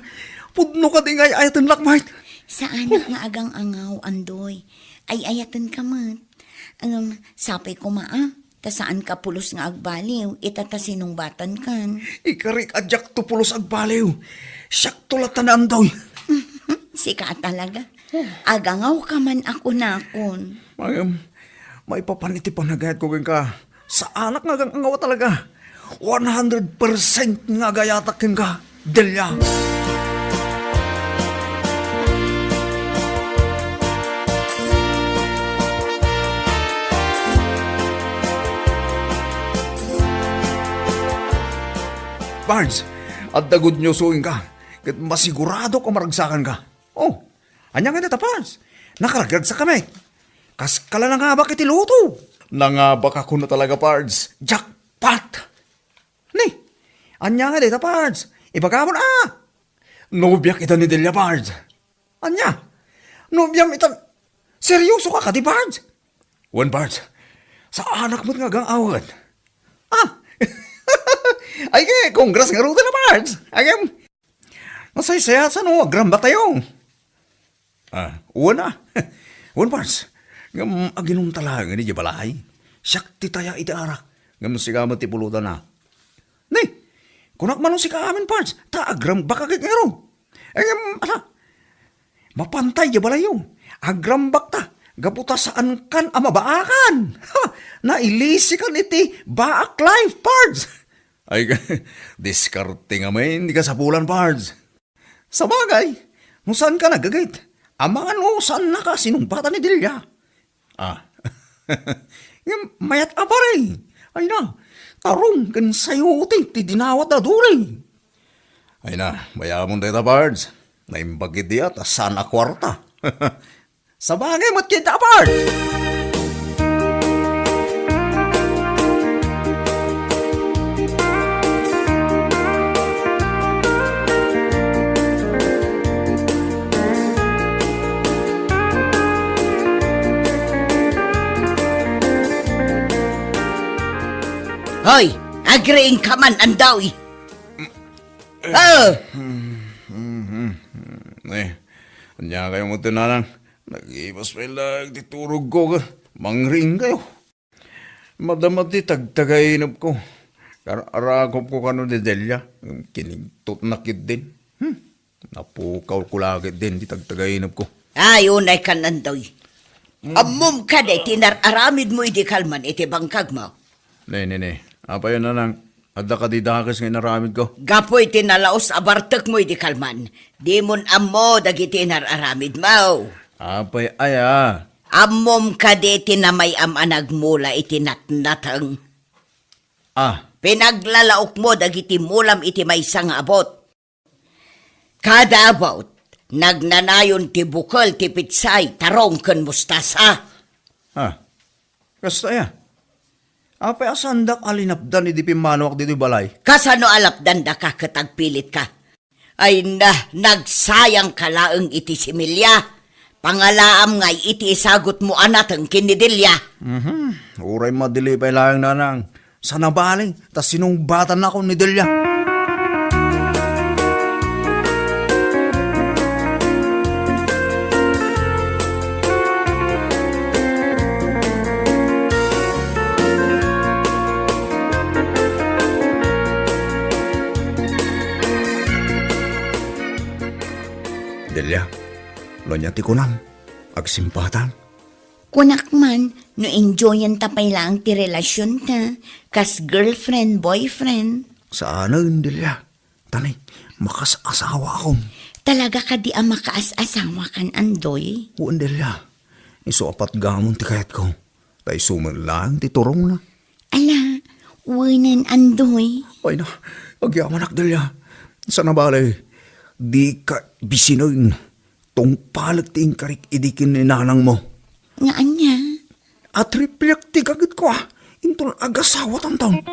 Pudno kadi nga ay-ayatennak, Mart. Saanak nga agang-angaw, Andoy. Ay-ayatenka met. Ngem, sapay koma a, ta saanka pulos nga agbaliw, ita ta sinungbatankan. Ikarik a diakto pulos agbaliw. Siakto latta ni Andoy. Sika a talaga. Agangawka man a kunakon. Ngem, maipapan iti panagayatko kenka. Saanak nga agang-angaw a talaga. One hundred percent nga agayatak kenka, Delia. Barnes, adda good news kenka, ket masiguradok a maragsakanka. Oh, ania ngay dayta, Pans? Nakaragragsak kami. Kaskala nangabak iti loto. Nangabakakon talaga, Pards. Jackpot! Ni, ania nga dayta, Pards? Ibagamon a! Nobiak ita ni Delia, Pards. Ania? Nobiam ita? Seryoso ka kadi, Pards? Wen, Pards. Saanak met nga agang-awen. Ah! Ay, ke, congrats ngaruden a, Pards. Ay, em, masaysayaat no agrambaktayo. Ah, wen a. Wen, Pards. Ngem aginumta laeng idiay balay. Siak ti taya iti arak. Ngem sika met ti pulutan a. Ni, kunak man no sika amin, Pards, ta agrambakak ket ngarud. Ngem, ala, mapantay diay balayyo. Agrambakta, gapu ta saankan a mabaakan. Ha, nailisikan iti baak life, Pards. Ay, diskarte ngamin ti kasapulan, Pards. Sabagay, no saanka nagagit, amangan no saannaka sinungbatan ni Delia. Ah. Ngem mayat a pare. Ay na, tarong ken sayo ti, ti dinawat a duri. Ay na, bayamon dayta, Pards. Naimbag iti a ta saan a kuarta. Sabagay met ket a, Pards. Hoy, agriingka man, Andoy. Ah! Eh, ania kayo mo tinanang? Nagibas pay laeng ti turogko, mangriing kayo. Madama ti tagtagainepko. Kar-, arakopko kano ni Delia. Kinigtotna ketdin. Hmm. Napukawko la ketdin ti tagtagainepko. Ay, unay kan, Andoy. Mm. Ammom kadi ti nar-aramidmo idi kalman iti bangkagmo? Ne, ne, ne. Apay a nanang, adda kadi dakes nga inaramidko? Gapu iti nalaus a bartekmo idi kalman, dimon ammo dagiti nar-aramidmo. Apay aya? Ammom kadi ti namayam a nagmula iti natnateng? Ah. Pinaglalaokmo dagiti mulam iti maysa nga abut. Kada abut, nagnanayon ti bukel ti pitsay, tarong ken mustasa. Ah. Kasta aya? Apay a saandak a linapdan idi pimmanuak ditoy balay? Kasano a lapdandaka ket agpilitka? Ay na, nagsayangka laeng iti similya. Pangalaam ngay iti isagutmo a nateng ken ni Delia. Mhm. Uray madili pay laeng, nanang. Saan a bale, ta sinungbatannakon ni Delia. Delia, no ania ti kunam? Agsimpatan? Kunak man, no enjoyenta pay laeng ti relasionta, kas girlfriend, boyfriend. Saanen, Delia. Tani, makaas-asawaakon. Talaga kadi a makaas-asawakan, Andoy? Wen, Delia. Isu a patgamon ti kayatko. Ta isu met laeng ti turongna. Ala, wenen, Andoy. Ay na, agyamanak, Delia. Saan a bale, dika bisinen. Tungpalek ti inkarik idi ken ni nanangmo. Nga ania? Atripliak ti gagitko a, inton agasawatanton.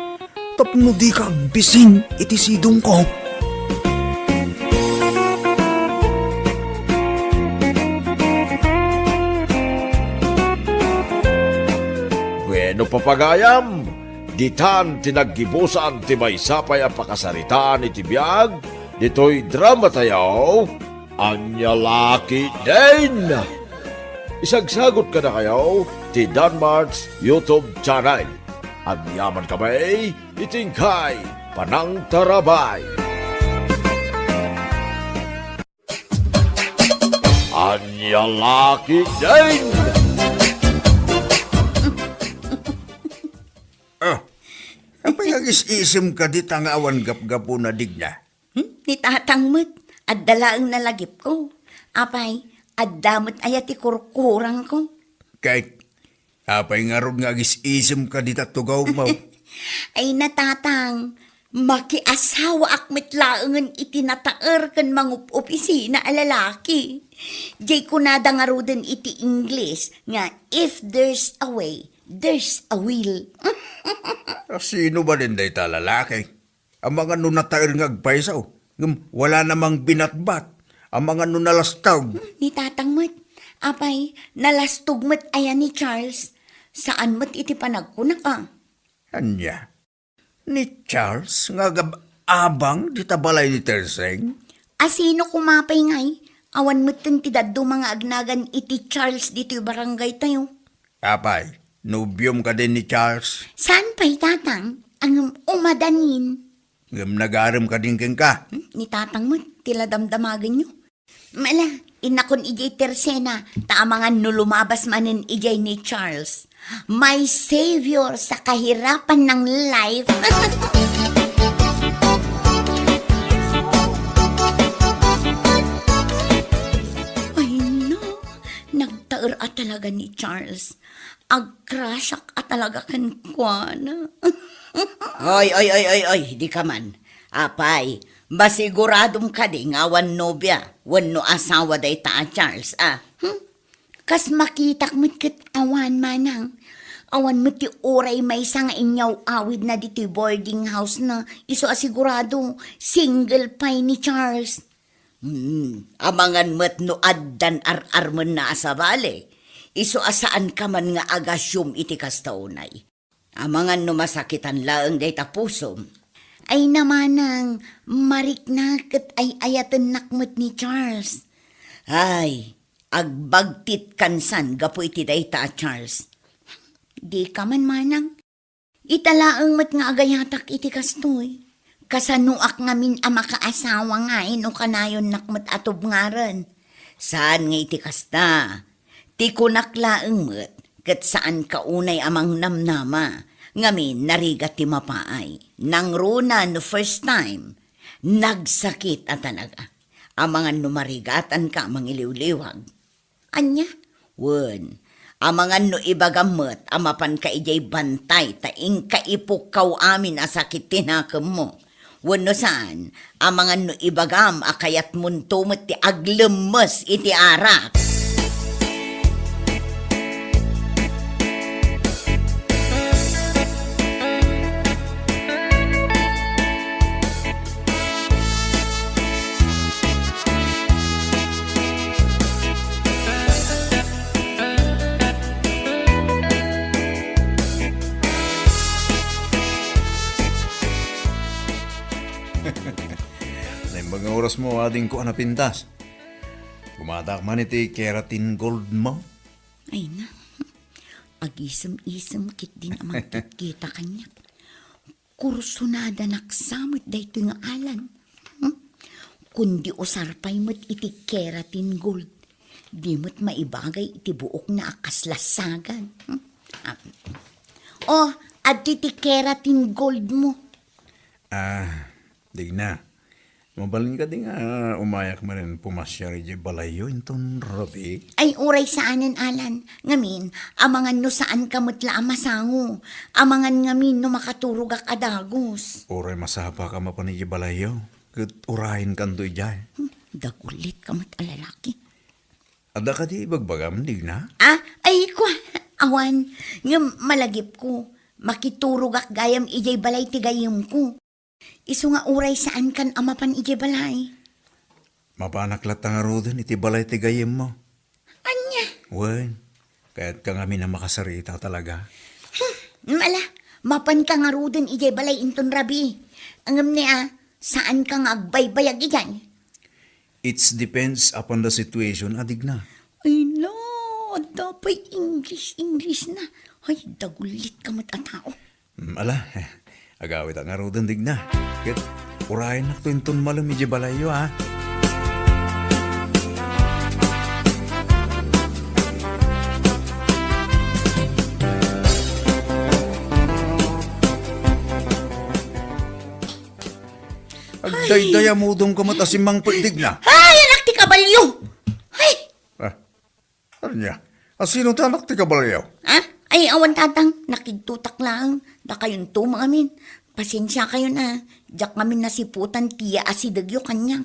Tapno dika agbisin iti sidongko. Bueno, papagayam, ditan ti naggibusan ti maysa pay a pakasaritaan iti biag ditoy dramatayo. Ania la ketdin? Isagsagot kadakayo ti Danmart's YouTube channel. Agyamankami iti inkay panangtarabay. Ania la ketdin? Ah, apay nga agis-isim kadi ta nga awan gapgapuna, Digna? Hmm? Ni tatang met, adda laeng nalagipko. Apay, adda met aya ti kurkurangko? Ket, apay ngarud nga agis-isim kadi ta tugawmo? Ay na, tatang, makiasawaak met laengen iti nataer ken mangup-opisina a lalaki. Jay kunada ngaruden iti Ingles nga, "If there's a way, There's a will. Sino ba din dayta lalaki? Amangan no nataer nga agpayso, ngem wala namang binatbat. Amangan no nalastog. Hmm, ni Tatang met. Apay, nalastog met aya ni Charles? Saan met iti panagkunak a? Ania? Ni Charles nga agab-abang dita balay ni Terseng? A sino koma pay ngay? Awan metten ti dadduma nga agnagan iti Charles ditoy barangay tayo. Apay, nobiom kadi ni Charles? Saan pay, Tatang? Ngem umadanin. Ngem nagarem kadin kenka? Hmm, ni Tatang met, ti la damdamagenyo. Mala, innakon idiay Tersena, ta amangan no lumabas manen idiay ni Charles. My savior sa kahirapan ng life. Ay, no. Nagtaer a talaga ni Charles. Agkrasyak a talaga kenkuana. Oy, oy, oy, oy, oy, di ka man. Apay, masiguradom kadi nga awan nobia wenno asawa dayta a Charles, a? Hmm? Kas makitak met ket awan, manang. Awan met ti uray maysa nga inyaw-awidna ditoy boarding house na, isu a sigurado, single pay ni Charles. Hmm, amangan met no addan ar-armenna a sabali, isu a saanka man nga agasiom iti kasta unay. Amangan no masakitan laeng dayta pusom. Ay na, manang, marikna ket ay-ayatennak met ni Charles. Ay, agbagtit kansan gapu iti dayta a Charles. Di ka man, manang. Ita laeng met nga agayatak iti kastoy. Kasanoak ngamin a makaasawa ngay no kanayonnak met a tubngaren? Saan nga iti kasta. Ti kunak laeng met, ket saanka unay a mangnamnama. Ngamin, narigat ti mapaay. Nangruna no first time, nagsakit a talaga. Amangan no marigatanka a mangiliwliwag. Ania? Wen, amangan no ibagam met a mapanka idiay bantay ta inka ipukkaw amin a sakit ti nakemmo. Wenno saan, amangan no ibagam a kayatmonto met ti aglemmes iti arak. Naimbag nga oras mo, adingko a napintas. Gumatak man iti keratin gold mo. Ay na, agisem-isem ketdin a mangkitkita kaniak. Kursunadanak sa met daytoy nga Alan. Hmm? Kundi usar pay met iti keratin gold, di met maibagay iti buokna a kasla sagad. Hmm? Ah. Oh, adtoy ti keratin gold mo. Ah, Digna. Mabalin kadi nga umayak manen pumasiar idiay balayyo inton rabii? Ay, uray saanen, Alan. Ngamin, amangan no saanka met la a masango. Amangan ngamin no makaturogak a dagus. Uray masapaka mapan idiay balayyo, ket urayenkanto idiay. Hmm, dagulitka met a lalaki. Adda kadi ibagbagam, Digna? Ah, ay, kua, awan. Ngem malagipko, makiturogak gayam idiay balay ti gayyemko. Isu nga uray saankan a mapan idiay balay. Mapanak latta ngaruden iti balay ti gayyemmo. Ania? Wen, kayatka ngamin a makasarita talaga. Hmm, ala, mapanka ngaruden idiay balay inton rabii. Ngem ni a, saanka nga agbaybayag idiay. It depends upon the situation, a Digna. Ay la, adda pay English, English na. Ay, dagulitka met a tao. Mm, ala, eh, agawitak ngaruden, Digna. Ket urayennakto inton malem idiay balayyo, a. Agdaydayamudenka met a simmangpet, Digna. Ay, anak ti kabalyo! Ay! Ah, ania? A sino ti anak ti kabalyo? Ah? Ay, awan, Tatang. Nakigtotak laeng. Dakayonto met ngamin. Pasensiakayon a. Diak ngamin nasiputan ti asidegyo kaniak.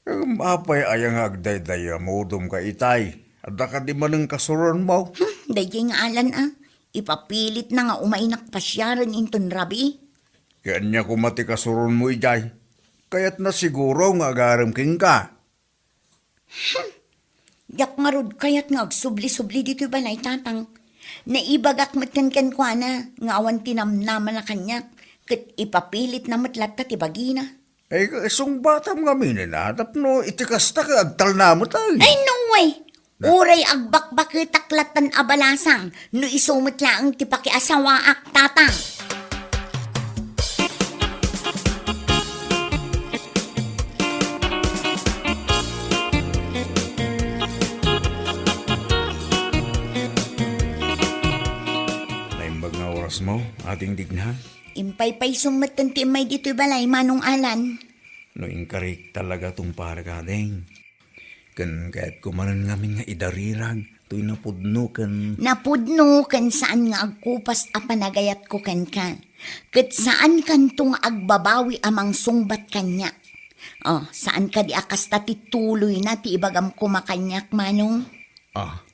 Em, apay aya nga agdaydayamudenka itay? Adda kadi manen kasuronmo? Hmm, daydiay nga Alan a. ipapilitna nga umaynak pasiaren inton rabii. Ket ania koma ti kasuronmo idiay? Kayatna siguro nga agarem kenka. Diak ngarud kayat nga agsubli-subli ditoy balay, Tatang. Naibagak met kenkuana nga awan ti namnamana kaniak, ket ipapilitna met latta ti bagina. Ay, sungbatam ngamin, a, tapno iti kasta ket agtalna met, ay. Ay, no way! Na- Uray agbakbaketak lattan a balasang, no isu met laeng ti pakiasawaak, Tatang. Naimbag nga orasmo, Ading Digna. Impaypaysom metten ti immay ditoy balay, Manong Alan. No inkarik talaga tungparak, Ading. Ken kayatko manen ngamin nga idarirag toy napudno ken Napudno ken saan nga agkupas a panagayatko kenka. Ket saankanto nga agbabawi a mangsungbat kaniak. Oh, saan kadi a kasta ti tuloyna ti ibagam koma kaniak, Manong? Ah.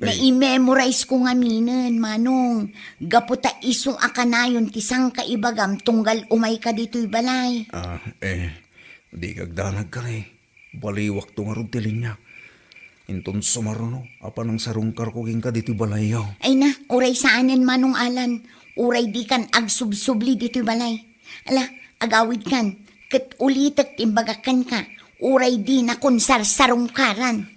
Ay. Nai-memorize ko ngaminen, Manong. Gapu ta isu a kanayon ti sangkaibagam tunggal umayka ditoy balay. Ah, eh, di kagdanag kari. Baliwakto ngarud ti linia. Inton sumaruno, a panangsarungkarko kenka ditoy balayyo. Ay na, uray saanen, Manong Alan. Uray dikan agsubsubli ditoy balay. Ala, agawidkan, ket ulitek ti imbagak kenka, uray dinakon sarsarungkaran.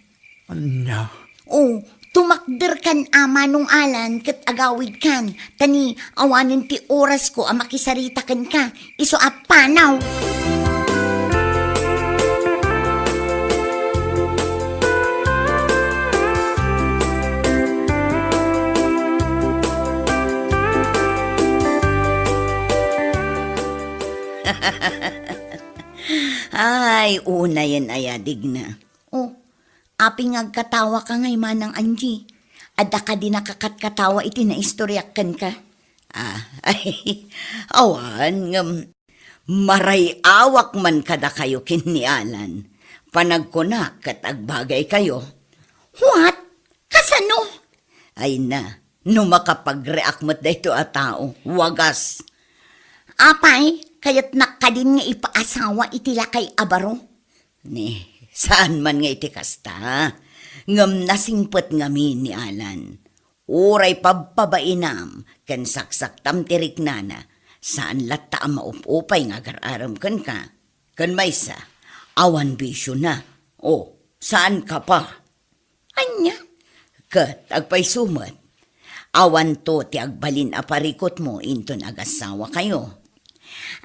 Ania? O, tumakderkan a, Manong Alan, ket agawidkan, ta ni awanen ti orasko a makisarita kenka, isu a panaw. Ay, unayen aya, Digna. Oh, apay nga agkatawaka ngay, Manang Angie? Adda kadi nakakatkatawa iti naistoriak kenka? Ah, ay, awan, ngem maray-awak man kadakayo ken ni Alan. Panagkunak ket agbagaykayo. What? Kasano? Ay na, no makapagreak met daytoy a tao, wagas. Apay, kayatnak kadin nga ipaasawa iti lakay a baro? Ni, saan man nga iti kasta. Ngem nasingpet ngamin ni Alan. Uray pabpabainam ken saksaktam ti riknana, saan latta a maup-upay nga agar-arem kenka. Ken maysa, awan bisiona. O, saanka pa. Ania? Ket agpayso met, awanto ti agbalin a parikutmo inton agasawakayo.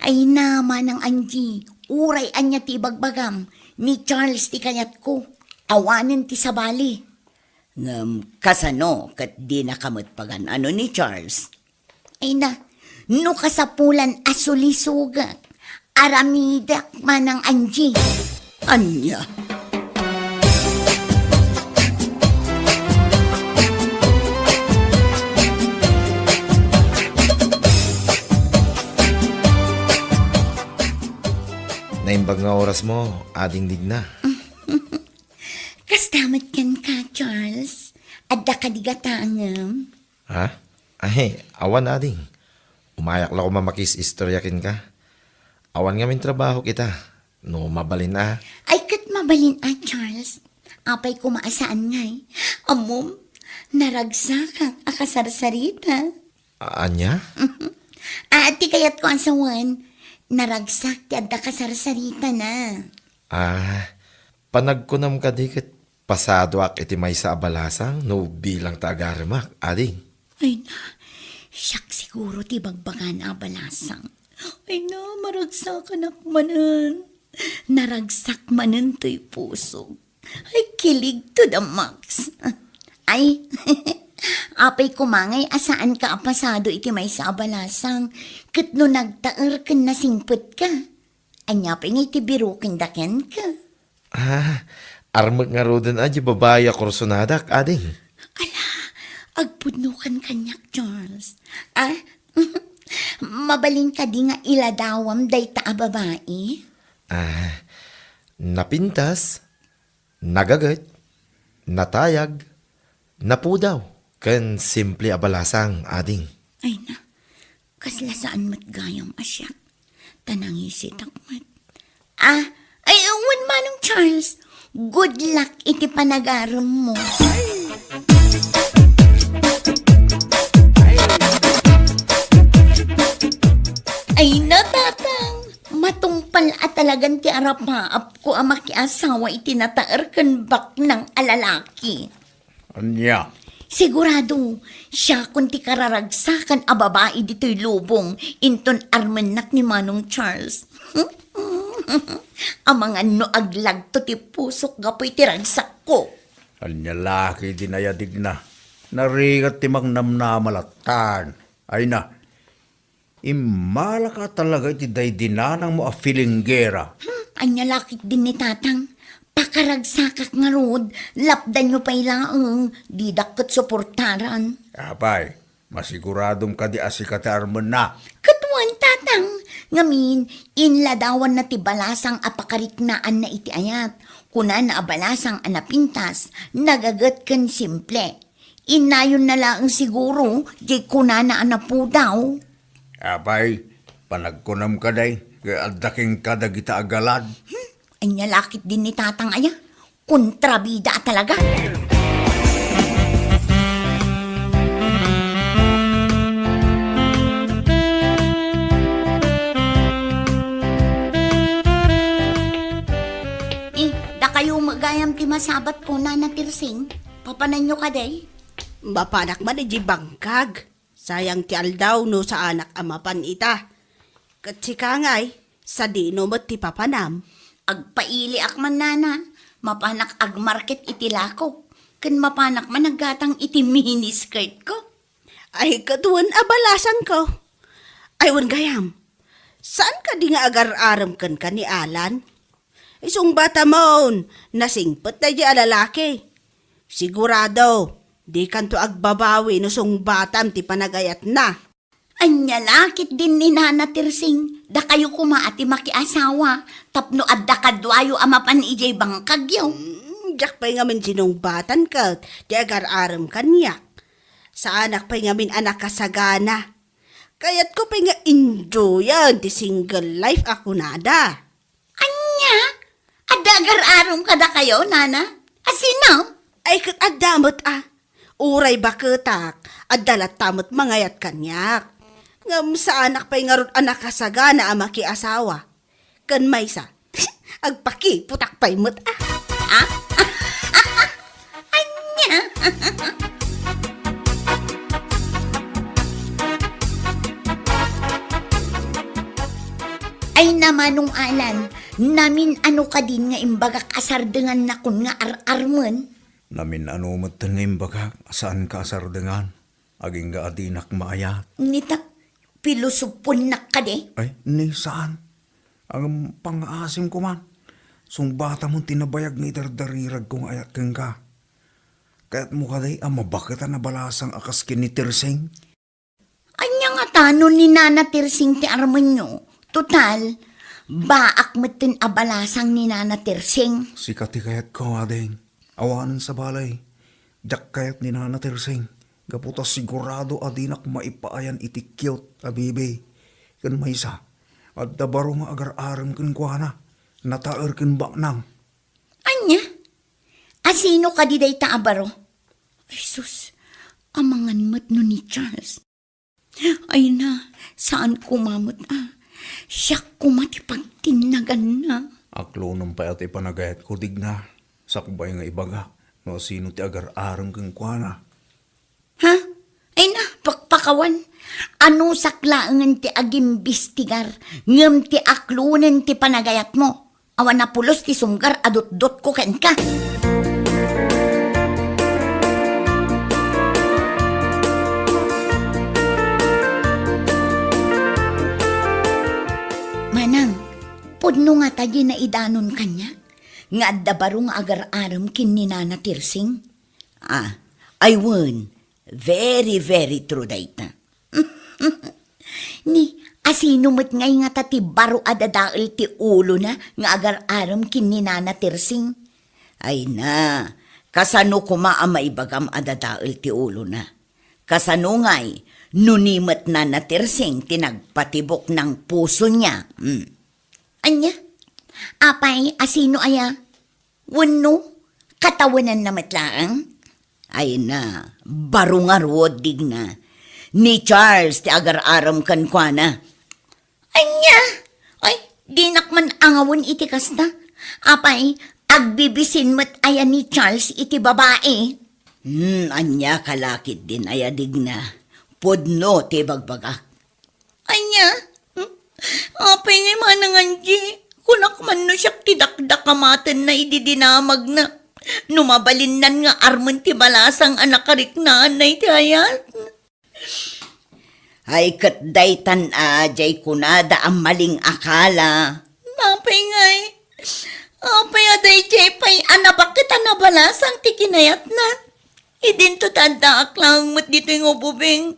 Ay na, Manang Angie, uray ania ti ibagbagam, ni Charles ti kayatko. Awanen ti sabali. Ngem kasano ket dinaka met pagan-ano ni Charles? Ay na, no kasapulan a sulisogak, aramidek, Manang Angie. Ania? Naimbag nga orasmo, Ading Digna. Kasta met kenka, Charles. Adda kadi gatangem? Ha? Ay, awan, Ading. Umayak la koma makis-istorya kenka. Awan ngamin trabahok ita. No mabalin a. Ay, ket mabalin a, Charles. Apay koma a saan ngay? Ammom, naragsakak a kasarsarita. A-, ania? Ah, ti kayatko a sawen, naragsak ti adda kasarsaritana. Ah, panagkunam kadi ket pasadoak iti maysa a balasang no bilang ta agaremak, Ading. Ay na, siak siguro ti bagbagana a balasang. Ay na, maragsakanak manen. Naragsak manen toy pusok. Ay, kilig to the max. Ay, apay koma ngay a saanka a pasado iti maysa a balasang, ket no nagtaer ken nasingpetka. Ania pay ngay ti biroken da kenka? Ah, armek ngaruden a di babai a kursonadak, Ading. Ala, agpudnokan kaniak, Charles. Ah, mabalin kadi nga iladawam dayta a babai? Ah, napintas, nagaget, natayag, napudaw. Ken simple a balasang, ading. Ay na, kasla saan met gayam a siak. Ta nangisitak met. Ah, ay, wen Manong Charles, good luck iti panagarem mo. Ay na, Tatang, matungpal a talagan ti arapaapko a makiasawa iti nataer ken baknang a lalaki. Ania? Sigurado, siakon ti kararagsakan a babai ditoy lubong inton armennak ni Manong Charles. Amangan no aglagto ti pusok gapu iti ragsakko. Ania la ketdin aya, Digna? Narigat ti mangnamnama lattan. Ay na, immalaka talaga iti daydi nanangmo a filinggera. Hmm, ania la ketdin ni Tatang? Pakaragsakak ngarud, lapdanyo pay laeng, didak ket suportaran. Apay, masiguradom kadi a sika ti armenna? Ket wen, Tatang, ngamin, inladawanna ti balasang a pakariknaanna iti ayat. Kunana a balasang a napintas, nagaget ken simple. Innayonna laeng siguro, diay kunana a napudaw. Apay, panagkunam kadi, ket adda kenka dagita a galad? Hmm, ania la ketdin ni Tatang aya? Kontrabida a talaga. Eh, dakayo met gayam ti masabat ko, Nana Tirsing. Papananyo kadi? Mapanak man idiay bangkag. Sayang ti aldaw no saanak a mapan ita. Ket sika ngay, sadino met ti papanam? Agpailiak man, Nana. Mapanak agmarket iti lakok. Ken mapanak man aggatang iti mini skirt ko. Ay, ket wen a balasangko. Ay, wen gayam. Saan kadi nga agar-arem kenka ni Alan? Isungbatamon, nasingpet daydi a lalaki. Sigurado, dikanto agbabawi no sungbatam ti panagayatna. Ania la ketdin ni Nana Tirsing, dakayo koma a ti makiasawa, tapno adda kaduayo a mapan idiay bangkagyo. Hmm, diak pay ngamin sinungbatan ket ti agar-arem kaniak. Saanak pay ngamin a nakasagana. Kayatko pay nga enjoyan ti single life a kunada. Ania? Adda agar-arem kadakayo, Nana? A sino? Ay, ket adda met a. Uray baketak, adda latta met mangayat kaniak. Ngem saanak pay ngarud a nakasagana a makiasawa. Ken maysa, agpakiputak pay met a. Ah? Ania? Ay, Manong Alan, namin-ano kadin nga imbagak a sardengannakon nga ar-armen? Namin-ano metten nga imbagak a saanka a sardengan, agingga a dinak maayat. Nita, pilosoponak kadi? Ay, ni saan. Ngem pangngaasim koman. Sungbatamon ti nabayag nga idardariragko nga ayat kenka. Kayatmo kadi a mabaketan a balasang a kas ken ni Tirsing? Ania ngata no ni Nana Tirsing ti armenyo? Total, baak metten a balasang ni Nana Tirsing. Sika ti kayatko, ading. Awanen sabali, diak kayat ni Nana Tirsing, gapu ta sigurado a dinak maipaayan iti cute a baby. Ken maysa, adda baro nga agar-arem kenkuana, nataer ken baknang. Ania? A sino kadi dayta a baro? Ay sus, amangan met no ni Charles. Ay na, saan koma met a. Siak koma ti pagtinnaganna. Aklonem pay a ti panagayatko, Digna. Sakbay nga ibagak no sino ti agar-arem kenkuana. Ha? Ay na, pakpakawan. Anusak laengen ti agimbistigar, ngem ti aklonen ti panagayatmo. Awan a pulos ti sunggar a dutdotko kenka. Manang, pudno ngata diay naidanon kaniak nga adda baro nga agar-arem ken ni Nana Tirsing? Ah, ay wen, very, very true dayta. Ni, a sino met ngay ngata ti baro a dadael ti ulona nga agar-arem ken ni Nana Tirsing? Ay na, Kasano koma a maibagam a dadael ti ulona? Kasano ngay no ni met Nana Tirsing ti nagpatibok nang puso niya? Hmm. Ania? Apay, a sino aya? Wenno, katawenanna met laeng? Ay na, baro ngarud, Digna. Ni Charles ti agar-arem kenkuana. Ania? Ay, dinak man angawen iti kasta. Apay, agbibisin met aya ni Charles iti babai? Hmm, ania ka la ketdin aya, Digna? Pudno ti bagbagak. Ania? Hmm? Apay ngay, Manang Angie, kunak man no siak ti dakdakamatenna idi dinamagna. No mabalinnan nga armen ti balasang a nakariknaanna iti ayat. Ay, ket daytan a, jay kunada a maling akala. Apay ngay? Apay a dayjay pay a nabaket a nabalasang ti kinayatna? Idinto ta addaak laeng met ditoy nga ububing.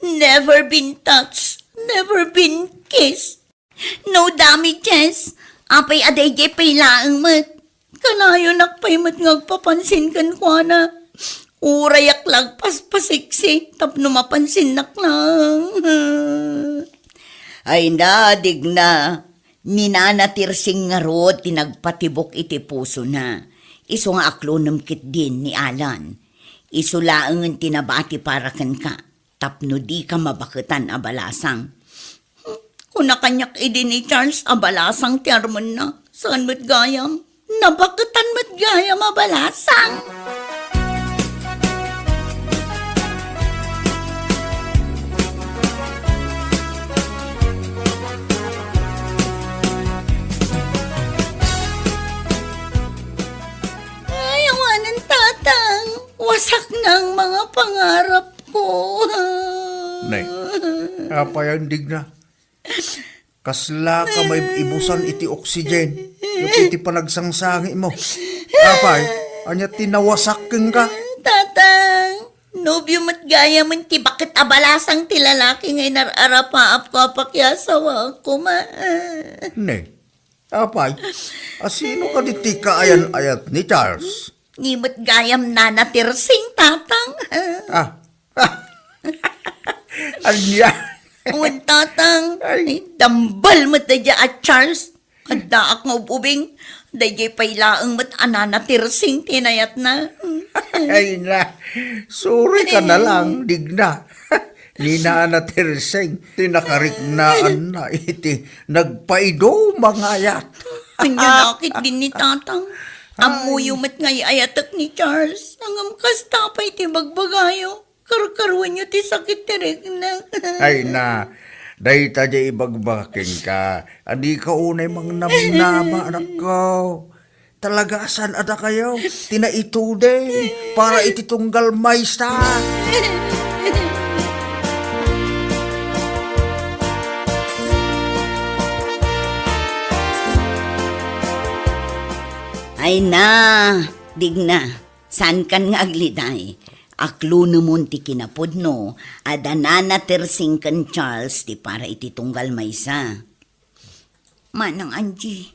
Never been touched, never been kissed. No damages. Apay a dayjay pay laeng met. Kanayonak pay met nga agpapansin kenkuana. Urayak la agpaspasiksi tapno mapansinnak laeng. Ay na, Digna, ni Nana Tirsing ngarud ti nagpatibok iti pusona. Isu nga aklonem ketdin ni Alan. Isu laengen ti nabati para kenka. Tapno dika mabaketan a balasang. Kuna kaniak idi ni Charles a balasang ti armenna, saan met gayam? Nabaketan met gayam a balasang. Ay, awanen, Tatang. Wasak na ang mga pangarap ko. Nay, apay a Digna? Kasla ka maibusan iti oxygen ket iti panagsangsangitmo. Apay, ania ti nawasak kenka? Tatang, nobio met gayam ti baket a balasang ti lalaki nga inar-arapaapko a pakiasawaak koma. Ne, apay, a sino kadi ti kaayan-ayat ni Charles? Ni met gayam Nana Tirsing, Tatang. Ah. Ania? Wen, Tatang. Ay. Ay, dambal met daydiay a Charles. Addaak nga ub-ubing. Daydiay pay laeng met a Nana Tirsing ti inayatna. Ay na. Sorry ka na lang, Digna. Ni Nana Tirsing, ti nakariknaanna iti nagpaiduma nga ayat. Ania nakit din ni Tatang? Ay. Ammoyo met nga iyayatek ni Charles. Ngem kasta pay ti bagbagayo. Karkaruenyo ti sakit ti riknak. Ay na, dayta diay ibagbaga kenka. Adika unay mangnamnama, anakko. Talaga a saan a dakayo ti naituding para iti tunggal maysa. Ay na, Digna, saankan nga agliday. Aklonemon ti kinapudno, adda Nana Tirsing ken Charles ti para iti tunggal maysa. Manang Angie.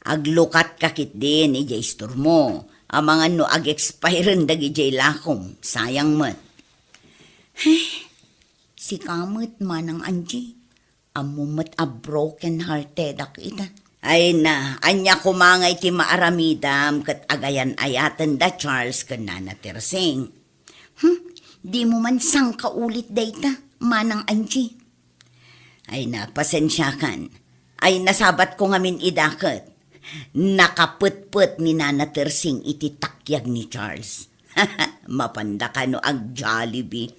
Aglukatka ketdin idiay istormo. Amangan no ag-expiren dagidiay lakom. Sayang met. Ay, sika met, Manang Angie. Ammom met a broken-heartedak ita. Ay na, ania koma ngay ti maaramidam ket agayan-ayaten da Charles ken Nana Tirsing? Hmm, dimo man sangkaulit dayta, Manang Angie. Ay na, pasensiakan. Ay, nasabatko ngamin idaket. Nakapetpet ni Nana Tirsing iti takyag ni Charles. Mapanda kano ag-Jollibee.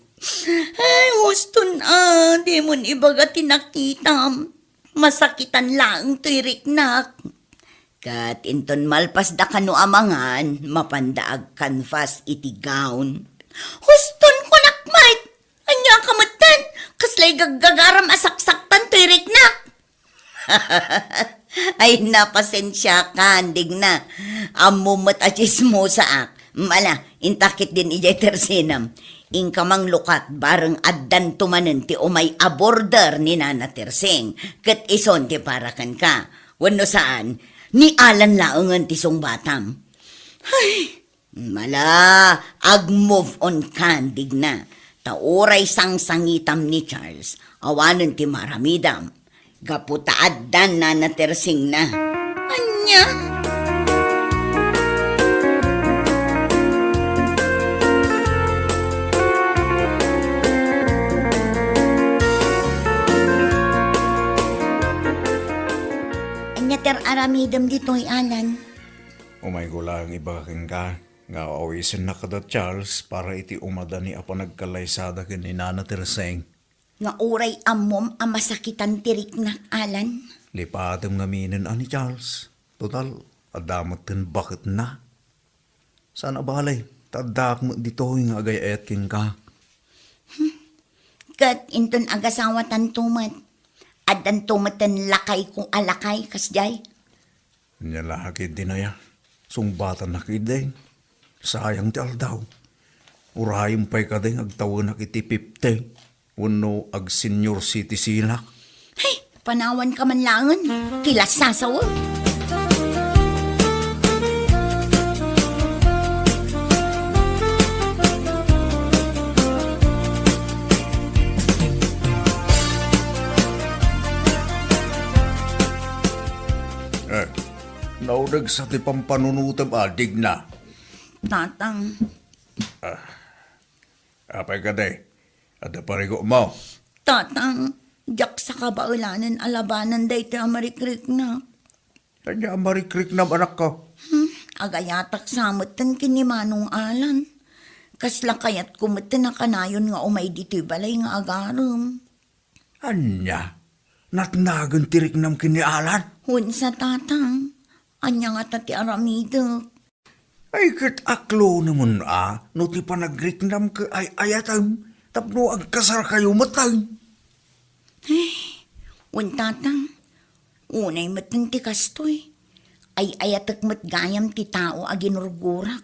Ay, huston a, dimon ibaga ti nakitam. Masakitan laeng toy riknak. Ket inton malpasda kano a mangan, mapanda agkanfas iti gown. Huston, kunak met! Ania ka metten? Kaslay gaggagaram a saksaktan toy riknak! Ay, napasensiakan, Digna. Ammom met a tsismosaak. Ala, inta ketdin idiay tersenam. Inka manglukat, bareng addanto manen ti umay a border ni Nana Tirsing. Ket isun ti para kenka. Wenno saan, ni Alan laengen ti sungbatam. Ay, Mala, ag-move on ka, Digna. Ta uray sangsangitam ni Charles, awanen ti maaramidam. Gapu ta addan nanatersingna. Ania? Ania ti ar-aramidem ditoy, Alan? Umayko laeng ibaga kenka nga awisennak kada Charles para iti umadani a panagkallaysada ken ni Nana Terseng. Nga uray ammom a masakitan ti riknak, Alan. Lipatem ngaminen a ni Charles. Total, adda metten baketna. Saan a bale, ta addaak met ditoy nga agay-ayat kenka. Hmm. Ket inton agasawatanto met, addanto metten lakayko a lakay, kasdiay? Nia la ketdin aya, sungbatannak ketdi. Sayang ti aldaw. Urayem pay kadi nga agtawenak iti fifty wenno ag-senior citizenak. Hey, panawanka man laengen. Ti la sasawek. Eh, nauneg sa ti pampanunotem a, Digna. Tatang. Ah, apay kadi? Adda parigutmo? Tatang, diak sa kabaelanen a labanan daytoy a marikriknak. Ania a marikriknam, anakko? Hmm, agayatak sa metten ken ni Manong Alan. Kasla kayatko metten a kanayon nga umay ditoy balay nga agarem. Ania? Natnagen ti riknam ken ni Alan? Wen sa, Tatang. Ania ngata ti aramidek? Ay, ket aklonemon a no ti panagriknam ket ay-ayatem tapno agkasarkayo metten. Ay, wen, Tatang. Unay metten ti kastoy. Ay-ayatek met gayam ti tao a ginurgurak.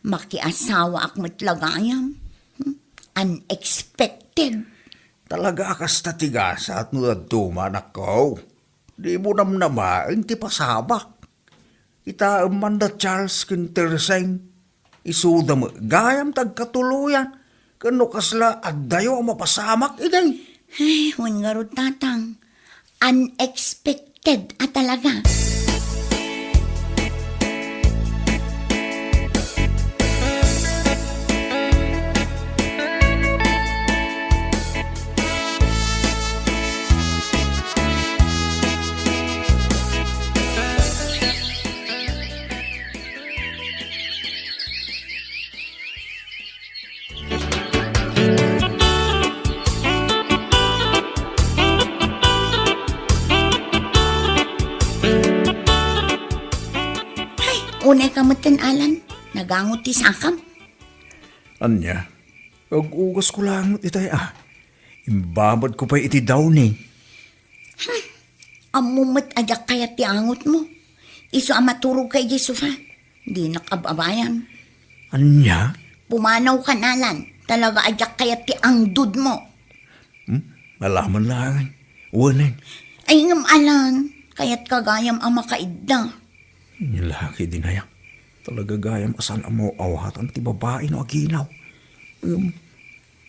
Makiasawaak met la gayam. Hmm? Unexpected. Talaga a kasta ti gasat no dadduma, anakko. Dimo namnamaen ti pasamak. Kitaem man da Charles ken Terseng. Isuda met gayam ti agkatuloyan. Ken no kasla addayo a mapasamak idi. Ay, wen ngarud, Tatang. Unexpected a talaga. Ay, unay ka metten, Alan. Nagango ti sakam. Ania? Ag-ugasko laeng met itay a. Imbabadko pay iti downy. Hmm. Ammom met a diak kayat ti angotmo. Isu a maturogka idiay sofa. Dinak ababayan. Ania? Pumanawkan, Alan. Talaga a diak kayat ti angdudmo. Hmm? Alaman laeng. Wen. Ay, ngem, Alan, kayatka gayam a makaidda. Nia la ketdin aya. Talaga gayam a saan a maaw-awatan ti babai no aginaw. Ngem,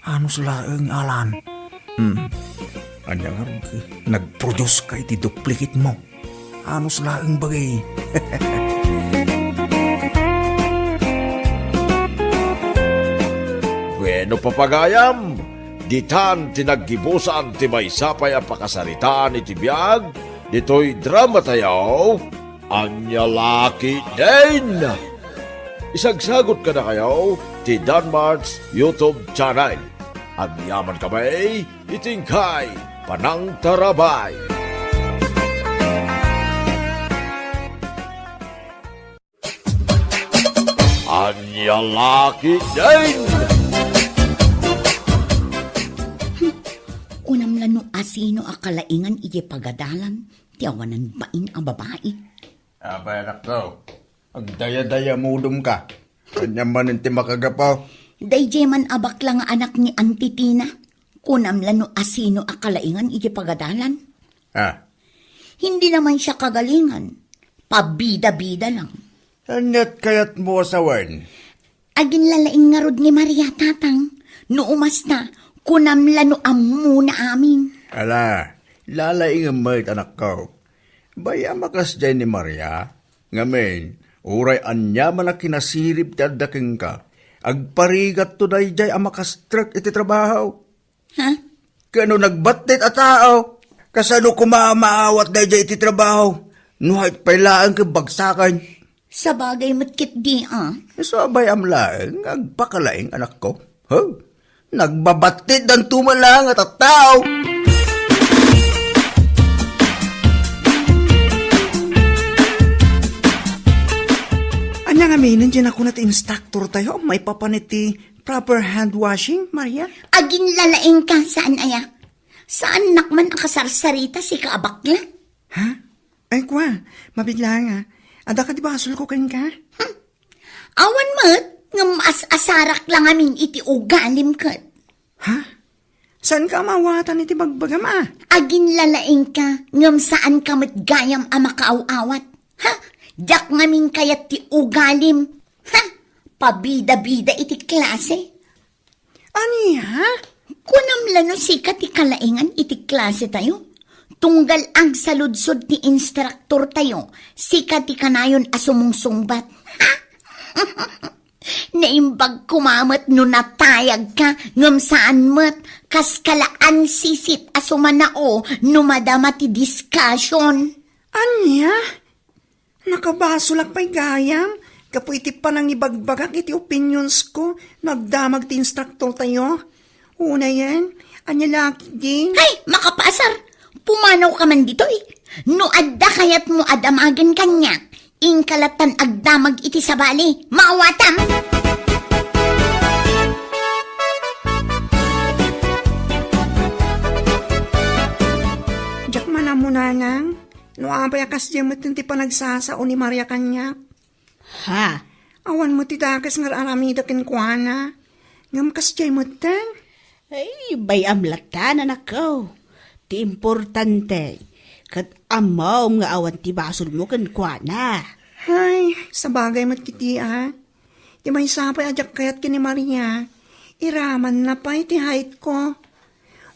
anus laeng, Alan. Hmm. Ania ngarud, nagproduce ka iti duplicate mo. Anus laeng bagay. Bueno, papagayam, ditan ti naggibusan ti maysa pay a pakasaritaan iti biag ditoy drama tayo, Ania la ketdin. Isagsagot kadakayo ti Danmart's YouTube channel. Agyaman kami iti inkay panangtarabay. Ania la ketdin. Kunam la no asino a kalaingan idiay pagadalan ti awanan bain a babai. Apay, anakko, agdayadayamudom ka. Ania manen ti makagapu? Daydiay man a bakla nga anak ni Auntie Tina. Kunam la no asino a kalaingan iti pagadalan. Ah. Hindi naman siya kagalingan. Pabida-bida lang. Aniat kayatmo a sawen? Aginlalaing ngarud ni Maria, Tatang. No umasta, kunam la no ammona amin. Ala, lalaingem met, anakko. Bay-am a kasdiay ni Maria, ngamin, uray aniaman a kinasirib ti adda kenka, agparigatto daydiay a makastrek iti trabaho. Ha? Ken no nagbattit a tao, kasano koma a maawat daydiay iti trabaho? No hayt pay laeng ket bagsaken. Sabagay met ketdi a. Isu a bay-am laeng nga agpakalaing, anakko. Huh? Nagbabattitdanto man laeng a tattao. Ania ngamin, diay nakuna ti instructor tayo, maipapan iti proper hand washing, Maria? Aginlalaingka, saan aya? Saannak man a kasarsarita, sika a bakla? Ha? Ay, kua, mabiit laeng a. Adda kadi basolko kenka? Hmm. Awan met, ngem as-asarak la ngamin iti ugalim ket. Ha? Saanka a maawatan iti bagbagam a? Aginlalaingka, ngem saanka met gayam a makaaw-awat. Ha? Diak ngamin kayat ti ugalim. Ha? Pabida-bida iti klase. Ania? Kunam la no sika ti kalaingan iti klase tayo. Tunggal agsaludsod ti instructor tayo, sika ti kanayon a sumungsungbat. Naimbag koma met no natayagka, ngem saan met, kas kala ansisit a sumanao no madama ti discussion. Ania? Nakabasolak pay gayam gapu iti panangibagbagak iti opinionsko no agdamag ti instructor tayo. Unayen, ania la ketdi? Hay, makapaasar! Pumanawka man ditoy. No adda kayatmo a damagen kaniak, inka lattan agdamag iti sabali. Maawatam! Diak man ammo, nanang. No apay a kasdiay metten ti panagsasao ni Maria kaniak. Ha? Awan met ti dakes nga ar-aramida kenkuana. Ngem kasdiay metten. Ay, bay-am latta, anakko. Ti importante, ket ammom nga awan ti basolmo kenkuana. Ay, sabagay met ketdi a. Ti maysa pay a diak kayat ken ni Maria, iramanna pay ti haytko.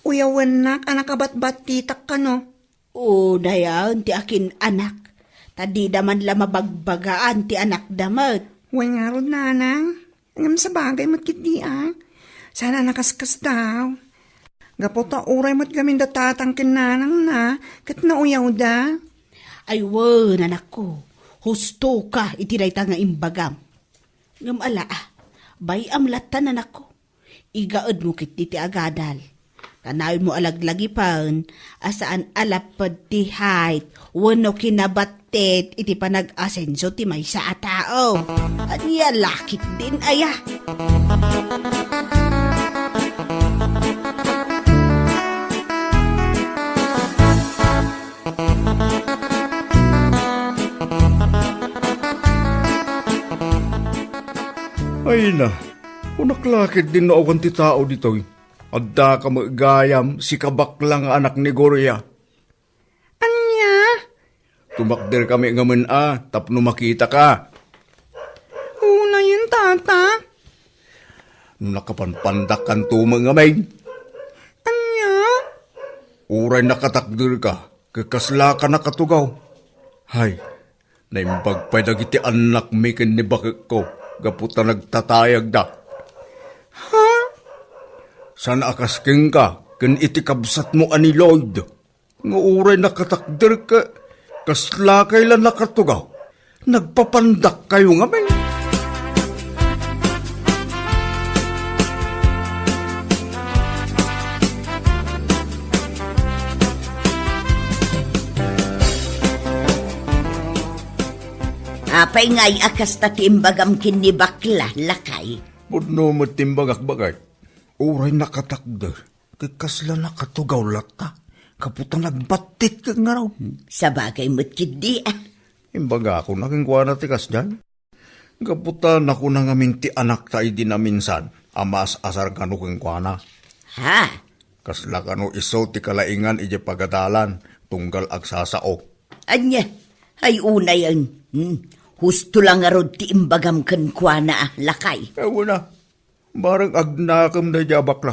Uyawennak a nakabatbattitak kano. Unayen ti akin-anak, ta dida man la mabagbagaan ti anakda met. Wen ngarud, nanang. Ngem sabagay met ketdi a. Saan a nakaskasdaaw. Gapu ta uray met gamin da tatang ken nanangna, ket nauyawda. Ay wen, anakko, hustoka iti dayta nga imbagam. Ngem ala, bay-am lattan, anakko. Igaedmo ketdi ti agadal. Kanayonmo a laglagipen a saan a lapped ti hayt wenno kinabattit iti panag-asenso ti maysa a tao. Ania la ketdin aya? Ay na, kunak la ketdin no awan ti tao ditoy. Addaka met gayam, sika bakla nga anak ni Gloria. Ania? Tumakderkami ngamin a tapno makitaka. Unayen, tata. No nakapanpandakkanto met ngamin. Ania? Uray nakatakderka, ket kaslaka nakatugaw. Hay, naimbag pay dagiti annakmi ken ni bakekko gapu ta nagtatayagda. Ha? Saan a kas kenka ken iti kabsatmo a ni Lloyd. Nga uray nakatakder ket kaslakay la nakatugaw. Nagpapandakkayo ngamin. Apay ngay a kasta ti imbagam ken ni bakla, lakay? Pudno met ti imbagak, bakay. Uray nakatakder. Ket kasla nakatugaw latta, gapu ta nagbattit ket ngarud. Sabagay met ketdi a. Imbagakon a kenkuana ti kasdiay. Gapu ta nakuna ngamin ti anakta idi naminsan a maas-asar kano kenkuana. Ha? Kasla kano isu ti kalaingan idiay pagadalan tunggal agsasao. Ania? Ay, unayen. Hmm. Husto la ngarud ti imbagam kenkuana, lakay. Awan a. Bareng agnakem daydiay a bakla.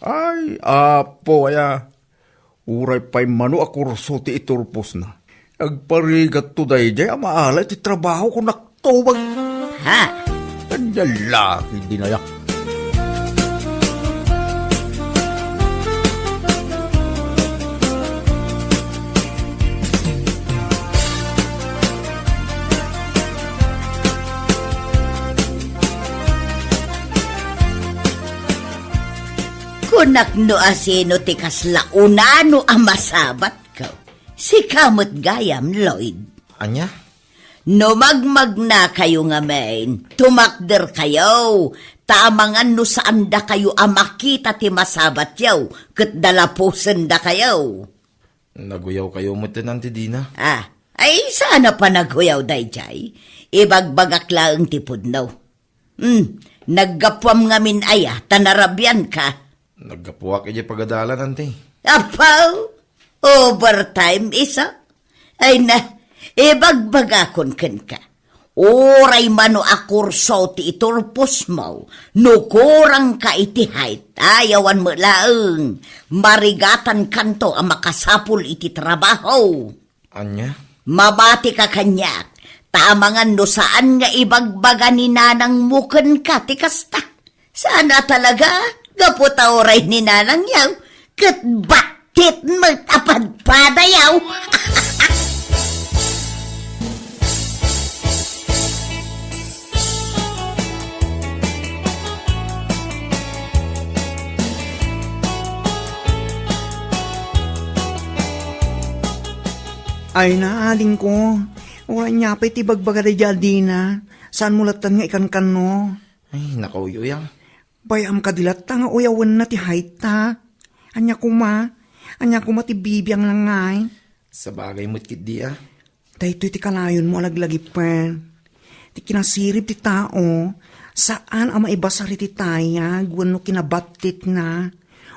Ay, Apo, aya. Uray pay mano a kurso ti iturposna. Agparigatto daydiay a maala iti trabaho, kunak tubag. Ha? Ania la ketdin aya? Kunak no asino ti kasla unano a masabatko. Sika met gayam, Lloyd. Ania? No magmagnakayo ngamin, tumakderkayo, ta amangan no saandakayo a makita ti masabatyo, ket dalapusendakayo. Naguyawkayo met, Auntie Dina. Ah, ay, saan a panaguyaw daydiay? Ibagbagak laeng ti pudno. Hmm, naggapuam ngamin aya, ta narabianka. Naggapuak idiay pagadalan, Auntie. Apaw, overtime isu? Ay na, ibagbagakon kenka. Uray mano a kurso ti iturposmo, no kurangka iti height, ay awan met laeng, marigatankanto a makasapul iti trabaho. Ania? Mabatika kaniak, ta amangan no saan nga ibagbaga ni nanangmo kenka ti kasta. Saan a talaga, gapu ta uray ni nanangyo, ket battit met a padpadayo. Ay na, adingko. Uray ania pay ti ibagbaga daydiay a Dina? Saanmo latta nga ikankanno? Ay, nakauyuyang. Bay-am kadi latta nga uyawenna ti height ta. Ania koma? Ania koma ti bibiangna ngay? Sabagay met ketdi a. Daytoy ti kanayonmo a laglagipen. Ti kinasirib ti tao, saan a maibasar iti tayag wenno kinabattitna.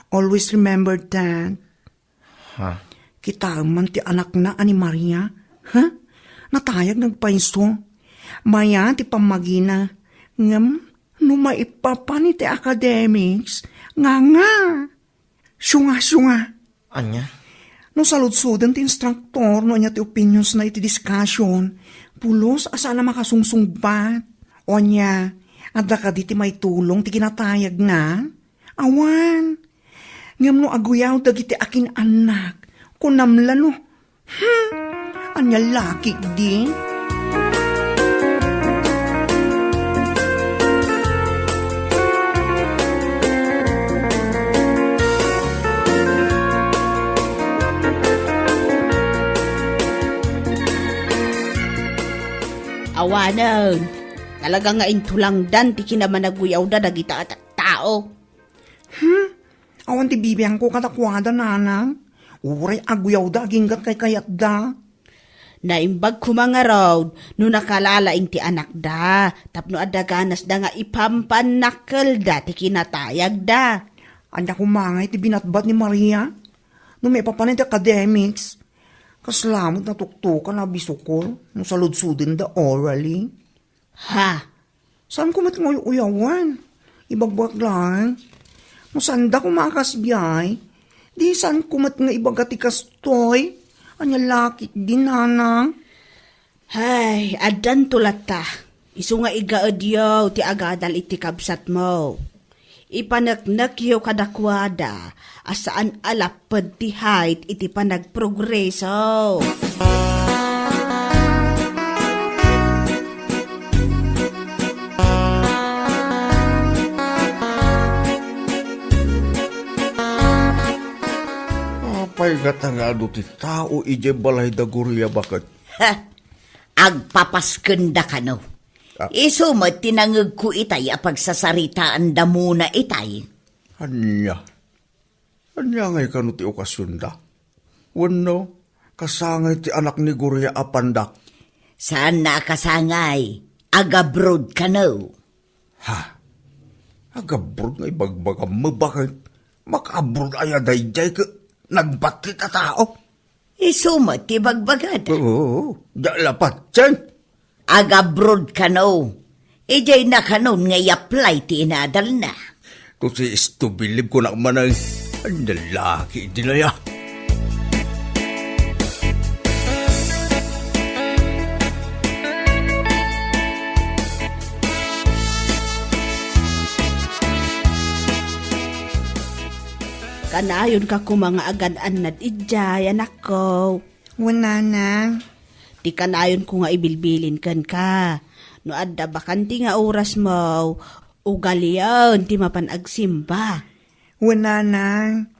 Always remember that. Ha? Kitaem man ti anakna a ni Maria. Ha? Natayag nagpayso. Mayan ti pammagina. Ngem no maipapan iti academics, nga nga. Siunga, siunga. Ania? No saludsoden ti instructor no ania ti opinionsna iti discussion, pulos a saan a makasungsungbat. O ania, adda kadi ti maitulong ti kinatayagna? Awan. Ngem no aguyaw dagiti akin-annak, kunam la no. Hmm, ania la ketdi? Awanen, talaga nga intulangdan ti kinamanaguyawda dagita a ta-, tao. Hmm? Awan ti bibiangko kadakuada, nanang. Uray aguyawda aginggat kaykayatda. Naimbag koma ngarud no nakalalaing ti anakda tapno adda ganasda nga ipampanakkelda ti kinatayagda. Ania koma ngay ti binatbat ni Maria? No maipapan iti academics, kasla met natuktokan a bisukol no saludsodenda orally. Ha? Saanko met nga uy-uyawen? Ibagbagak laeng. No saanda koma a kasdiay, di saanko met nga ibaga ti kastoy? Ania la ketdi, nanang? Hay, addanto latta. Isu nga igaedyo ti agadal iti kabsatmo. Ipaneknekyo kadakuada a saan a lapped ti height iti panagprogreso. Apay ngata nga adu ti tao idiay balay da Gloria baket? Ha! Agpapaskenda kano. Ah. Isu met ti nangegko itay a pagsasaritaandamona itay. Ania? Ania ngay kano ti okasionda? Wenno, kasangay ti anak ni Gloria a pandak? Saanna a kasangay. Agabroad kano. Ha? Agabroad nga ibagbagam, mabaket? Makaabroad aya daydiay ket nagbattit a tao? Isu met ti bagbagada. Oo, da lapat, Chen. Ag-abroad kano. Idiay na kanon nga i-apply ti inadalna. Kung si isto bilib ko na manay, ang lalaki di na ya. Kanayon ka kuma nga agan-annad idiay, anakko. Wen, nanang. Ti kanayon ko nga ibilbilin kenka. No adda bakante nga oras mo, ugalion ti mapan agsimba. Wen, nanang.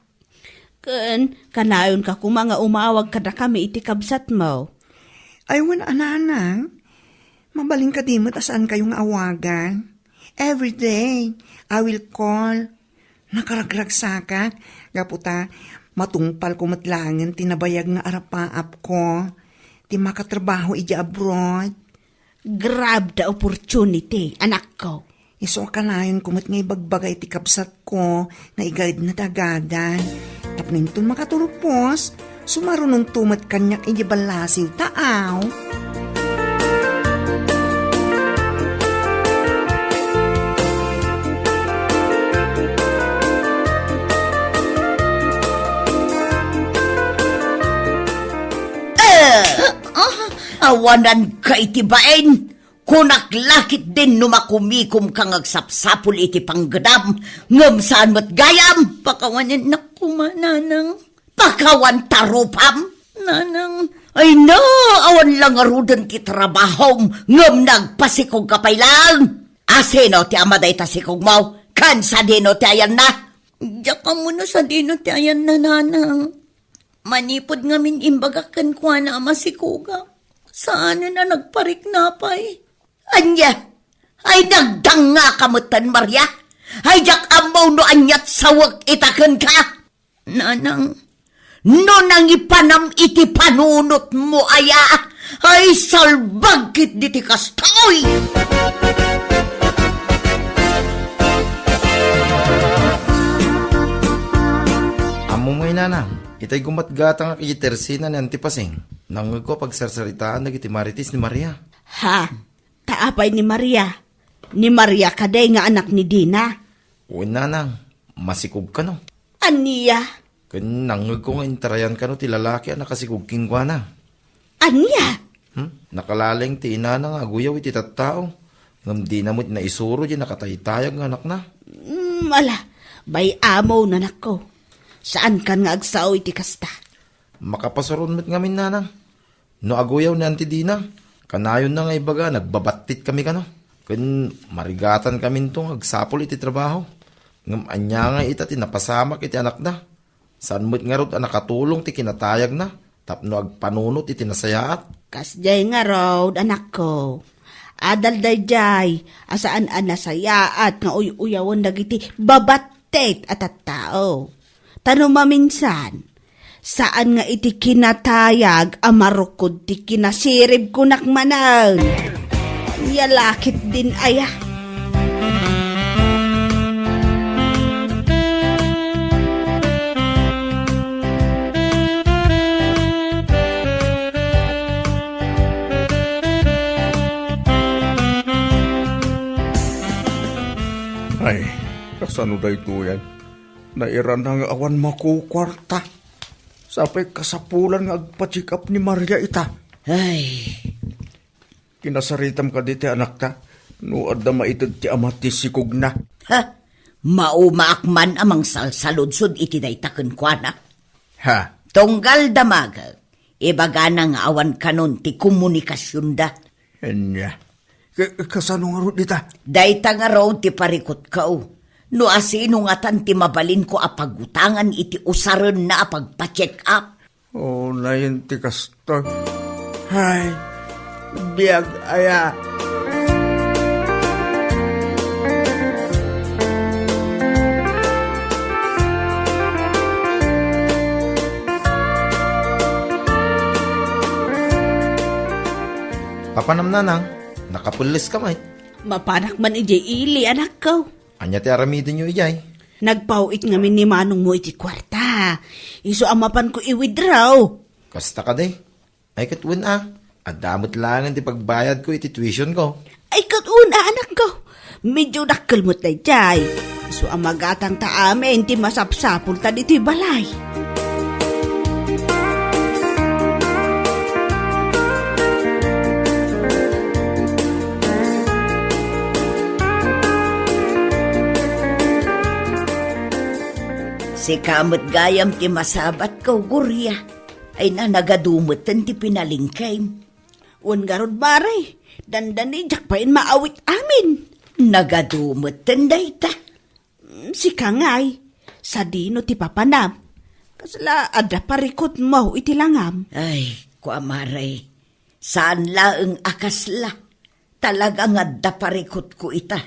Ken, kanayon ka kuma nga umawag kadakami iti kabsat mo. Ay, wen a, nanang. Mabalin kadi met a saan kayo nga awagan? Every day, I will call. Nakaragragsakak, gapu ta matungpal ko met laengen ti nabayag nga arapaap ko, ti makatrabaho iti abroad. Grab da opportunity, anakko. Isu a kanayon ko met nga ibagbaga iti kabsat ko nga igaedna ti agadan. Tapno inton makaturpos, sumarunonto met kaniak iti ballasiw, taaw. Eh! Ah, awananka iti bain. Kunak la ketdin no makumikomka nga agsapsapul iti panggedam, ngem saan met gayam. Pakawanennak koma, nanang. Pakawanta rupam, nanang. Ay na, awan la ngaruden ti trabahom, ngem nagpasikogka pay laeng. Asino ti ama dayta sikogmo? Ken sadino ti ayanna? Diak ammo no sadino ti ayanna, nanang. Manipud ngamin imbagak kenkuana a masikogak, saanen a nagparikna pay. Ania? Ay, nagdangngaka metten, Maria? Ay, diak ammo no aniat sawek ita kenka. Nanang, no nangipanam iti panunotmo aya, ay, salbag ketdi ti kastoy! Ammom ngay, nanang, itay gumatgatangak iti tersina ni Auntie Pasing, nangngegko a pagsarsaritaan dagiti marites ni Maria. Ha? Ta apay ni Maria? Ni Maria kadi nga anak ni Dina? Wen, nanang, masikog kano. Ania? Ken nangngegko nga intarayan kano ti lalaki a nakasikog kenkuana. Ania? Hmm? Nakalaleng ti inana nga aguyaw iti tattao, ngem dina met naisuro diay nakataytayag nga anakna. Mm, ala, bay-amon, anakko. Saankan nga agsao iti kasta. Makapasuron met ngamin, nanang. No aguyaw ni Auntie Dina, kanayonna nga ibaga, nagbabattit kami kano. Ken marigatan kaminto nga agsapul iti trabaho. Ngem ania nga ita ti napasamak iti anakda? Saan met ngarud a nakatulong ti kinatayagna tapno agpanunot iti nasayaat? Kasdiay ngarud, anakko. Adal daydiay a saan a nasayaat nga uy-uyawen dagiti babattit a tattao. Ta no maminsan, saan nga iti kinatayag a marukod ti kinasirib kunak manen. Nia la ketdin aya. Ay, kasano daytoyen? Nairana nga awan makukuarta. Sapay kasapulan nga agpa-check up ni Maria ita. Ay. Kinasaritam kadi ti anakta no adda maited ti ama ti sikogna. Ha? Maumaak man a mangsalsaludsod iti dayta kenkuana. Ha? Tunggal damagek, ibagana nga awan kanon ti komunikasionda. Ania? Ka-, kasano ngarud ita? Dayta ngarud ti parikutko. No asino ngatan ti mabalinko a pagutangan iti usarenna a pagpa-check up? O, nayen ti kastoy. Hay, biag aya. Papanam, nanang, nakapelles ka met. Mapanak man idiay ili, anakko. Ania ti aramidenyo idiay? Nagpaw-it ngamin ni manongmo iti kuarta. Isu a mapanko i-withdraw. Kasta kadi? Ay, ket wen a, Adda met laengen ti pagbayadko iti tuitionko. Ay, ket una, anakko. Medyo dakkel met daydiay. Isu a magatangta amin ti masapsapulta ditoy balay. Sika met gayam ti masabatko, Gloria. Ay, na, nagadu metten ti pinalingkem. Wen ngarud, Mare, dandani, diak pay maawit amin. Nagadu metten dayta. Mm, sika ngay, sadino ti papanam? Kasla adda parikutmo iti langam? Ay, kua, Mare, saan laeng a kasla. Talaga nga adda parikutko ita.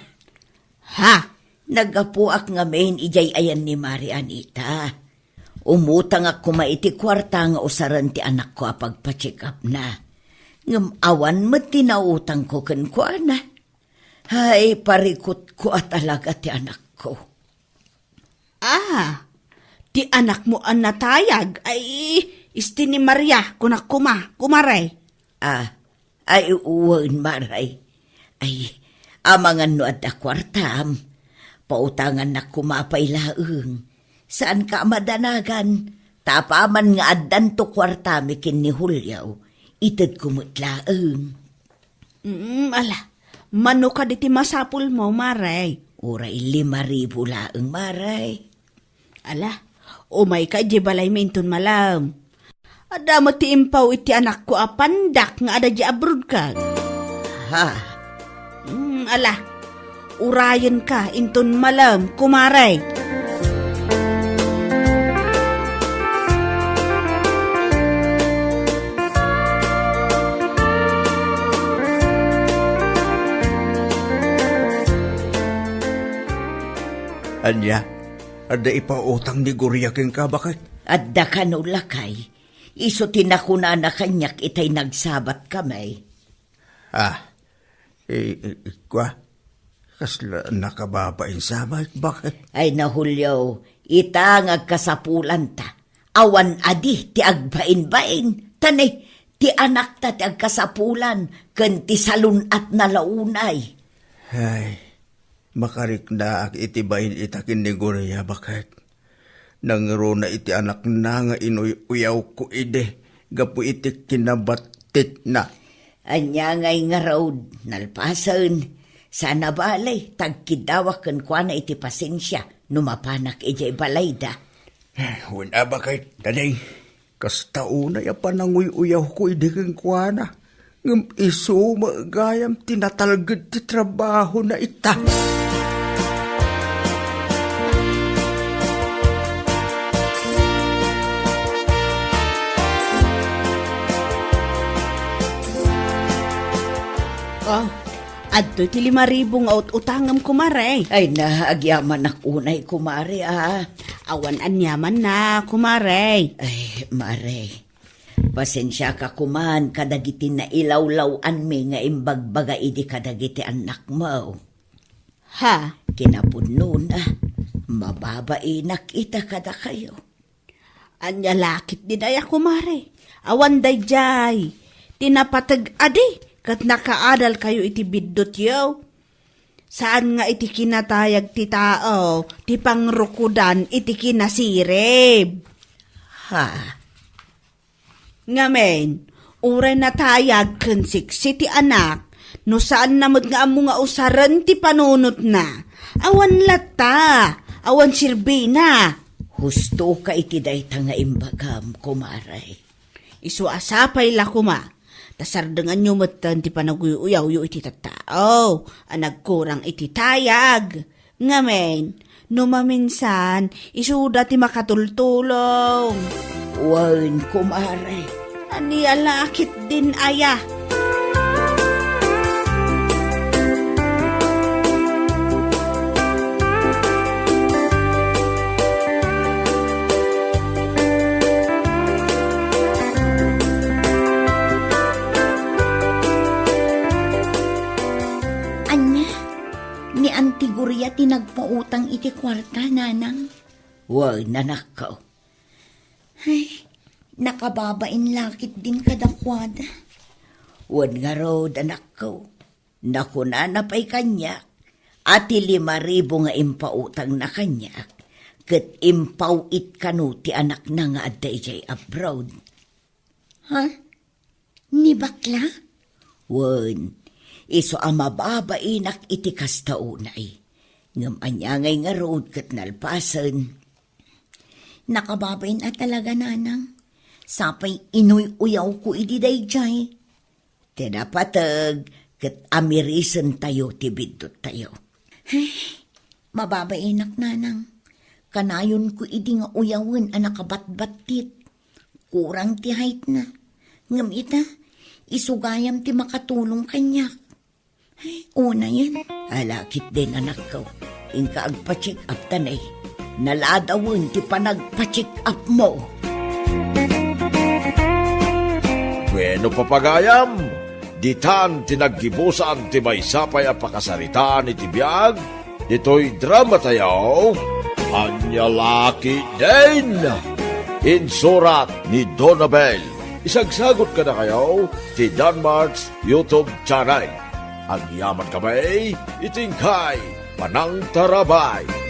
Ha? Naggapuak ngamin idiay ayan ni Mare Anita. Umutangak koma iti kuarta nga usaren ti anakko a pagpa-check-upna. Ngem awan met ti nautangko kenkuana. Hay, parikutko a talaga ti anakko. Ah, ti anakmo a natayag, ay, isti ni Maria, kunak koma, kumare. Ah, ay, wen, Mare. Ay, amangan no adda kuartam, pautangannak koma pay laeng. Saanka a madanagan, ta apaman nga addanto kuartami ken ni Julio, itedko met laeng. Mm, ala, mano kadi ti masapulmo, Mare? Uray lima ribu laeng, Mare. Ala, umayka idiay balaymi inton malem. Adda met ti impaw iti anakko a pandak nga adda idiay abroad ket. Ha? Mm, ala, urayenka inton malem, kumare. Ania, adda ipautang ni Gloria kenka, baket? Adda kano, lakay. Isu ti nakunana kaniak itay nagsabatkami. Ah, i-, i-, ikua, kasla nakababain sa met, baket? Ay na, Julio, ita nga agkasapulanta. Awan adi ti agbainbain. Ta ne, ti anakta ti agkasapulan, ken ti salun-atna la unay. Ay, makariknaak iti bain ita ken ni Gloria, baket. Nangruna iti anakna nga inuy-uyawko idi gapu iti kinabattitna. Ania ngay ngarud, nalpasen, saan a bale, tagkiddawak kenkuana iti pasensia no mapanak idiay balayda. Eh, wen a, baket, ta ne, kasta unay a pananguy-uyawko idi kenkuana. Ngem isu met gayam ti natalged ti trabahona ita. Oh, adtoy ti lima ribu nga ut-utangem, kumare. Ay na, agyamanak unay, kumare, a. Awan aniamanna, kumare. Ay, Mare. Pasensiaka koman kadagiti nailawlaw-anmi nga imbagbaga idi kadagiti annakmo. Ha? Kinapudnona, mababainak ita kadakayo. Ania la ketdin aya, kumare? Awan daydiay. Ti napateg adi, ket nakaadalkayo iti biddutyo. Saan nga iti kinatayag ti tao ti pangrukodan iti kinasirib. Ha? Ngamin, uray natayag ken siksi ti anak, no saanna met nga ammo nga usaren ti panunotna, awan latta, awan sirbina. Hustoka iti dayta nga imbagam, kumare. Isu a sapay la koma, ta sardenganyo metten ti panaguy-uyawyo iti tattao a nagkurang iti tayag. Ngamin, no maminsan, isuda ti makatultulong. Wen, kumare. Ania la ketdin aya? Ania? Ni Auntie Gloria ti nagpautang iti kuarta, nanang? Wen, anakko. Ay, nakababain la ketdin kadakuada. Wen ngarud, anakko, nakunana pay kaniak a ti lima ribu nga impautangna kaniak, ket impaw-it kano ti anakna nga adda idiay abroad. Ha? Ni bakla? Wen, isu a mababainak iti kasta unay. Ngem ania ngay ngarud ket nalpasen? Nakababain a talaga, nanang. Sapay inuy-uyawko idi daydiay. Ti napateg ket amirisentayo ti bidduttayo. Ay, mababainak, nanang. Kanayonko idi nga uyawen a nakabatbattit. Kurang ti height na. Ngem ita, isu gayam ti makatulong kaniak. Ay, unayen. Ala ketdin, anakko. Inka agpa-check up ta ne. Naladawen ti panagpa-check up mo. Bueno, papagayam, ditan ti naggibusan ti maysa pay a pakasaritaan iti biag ditoy dramatayo, Ania La Ketdin. Insurat ni Donabel. Isagsagot kadakayo ti Danmart's YouTube channel. Agyamankami iti inkay panangtarabay.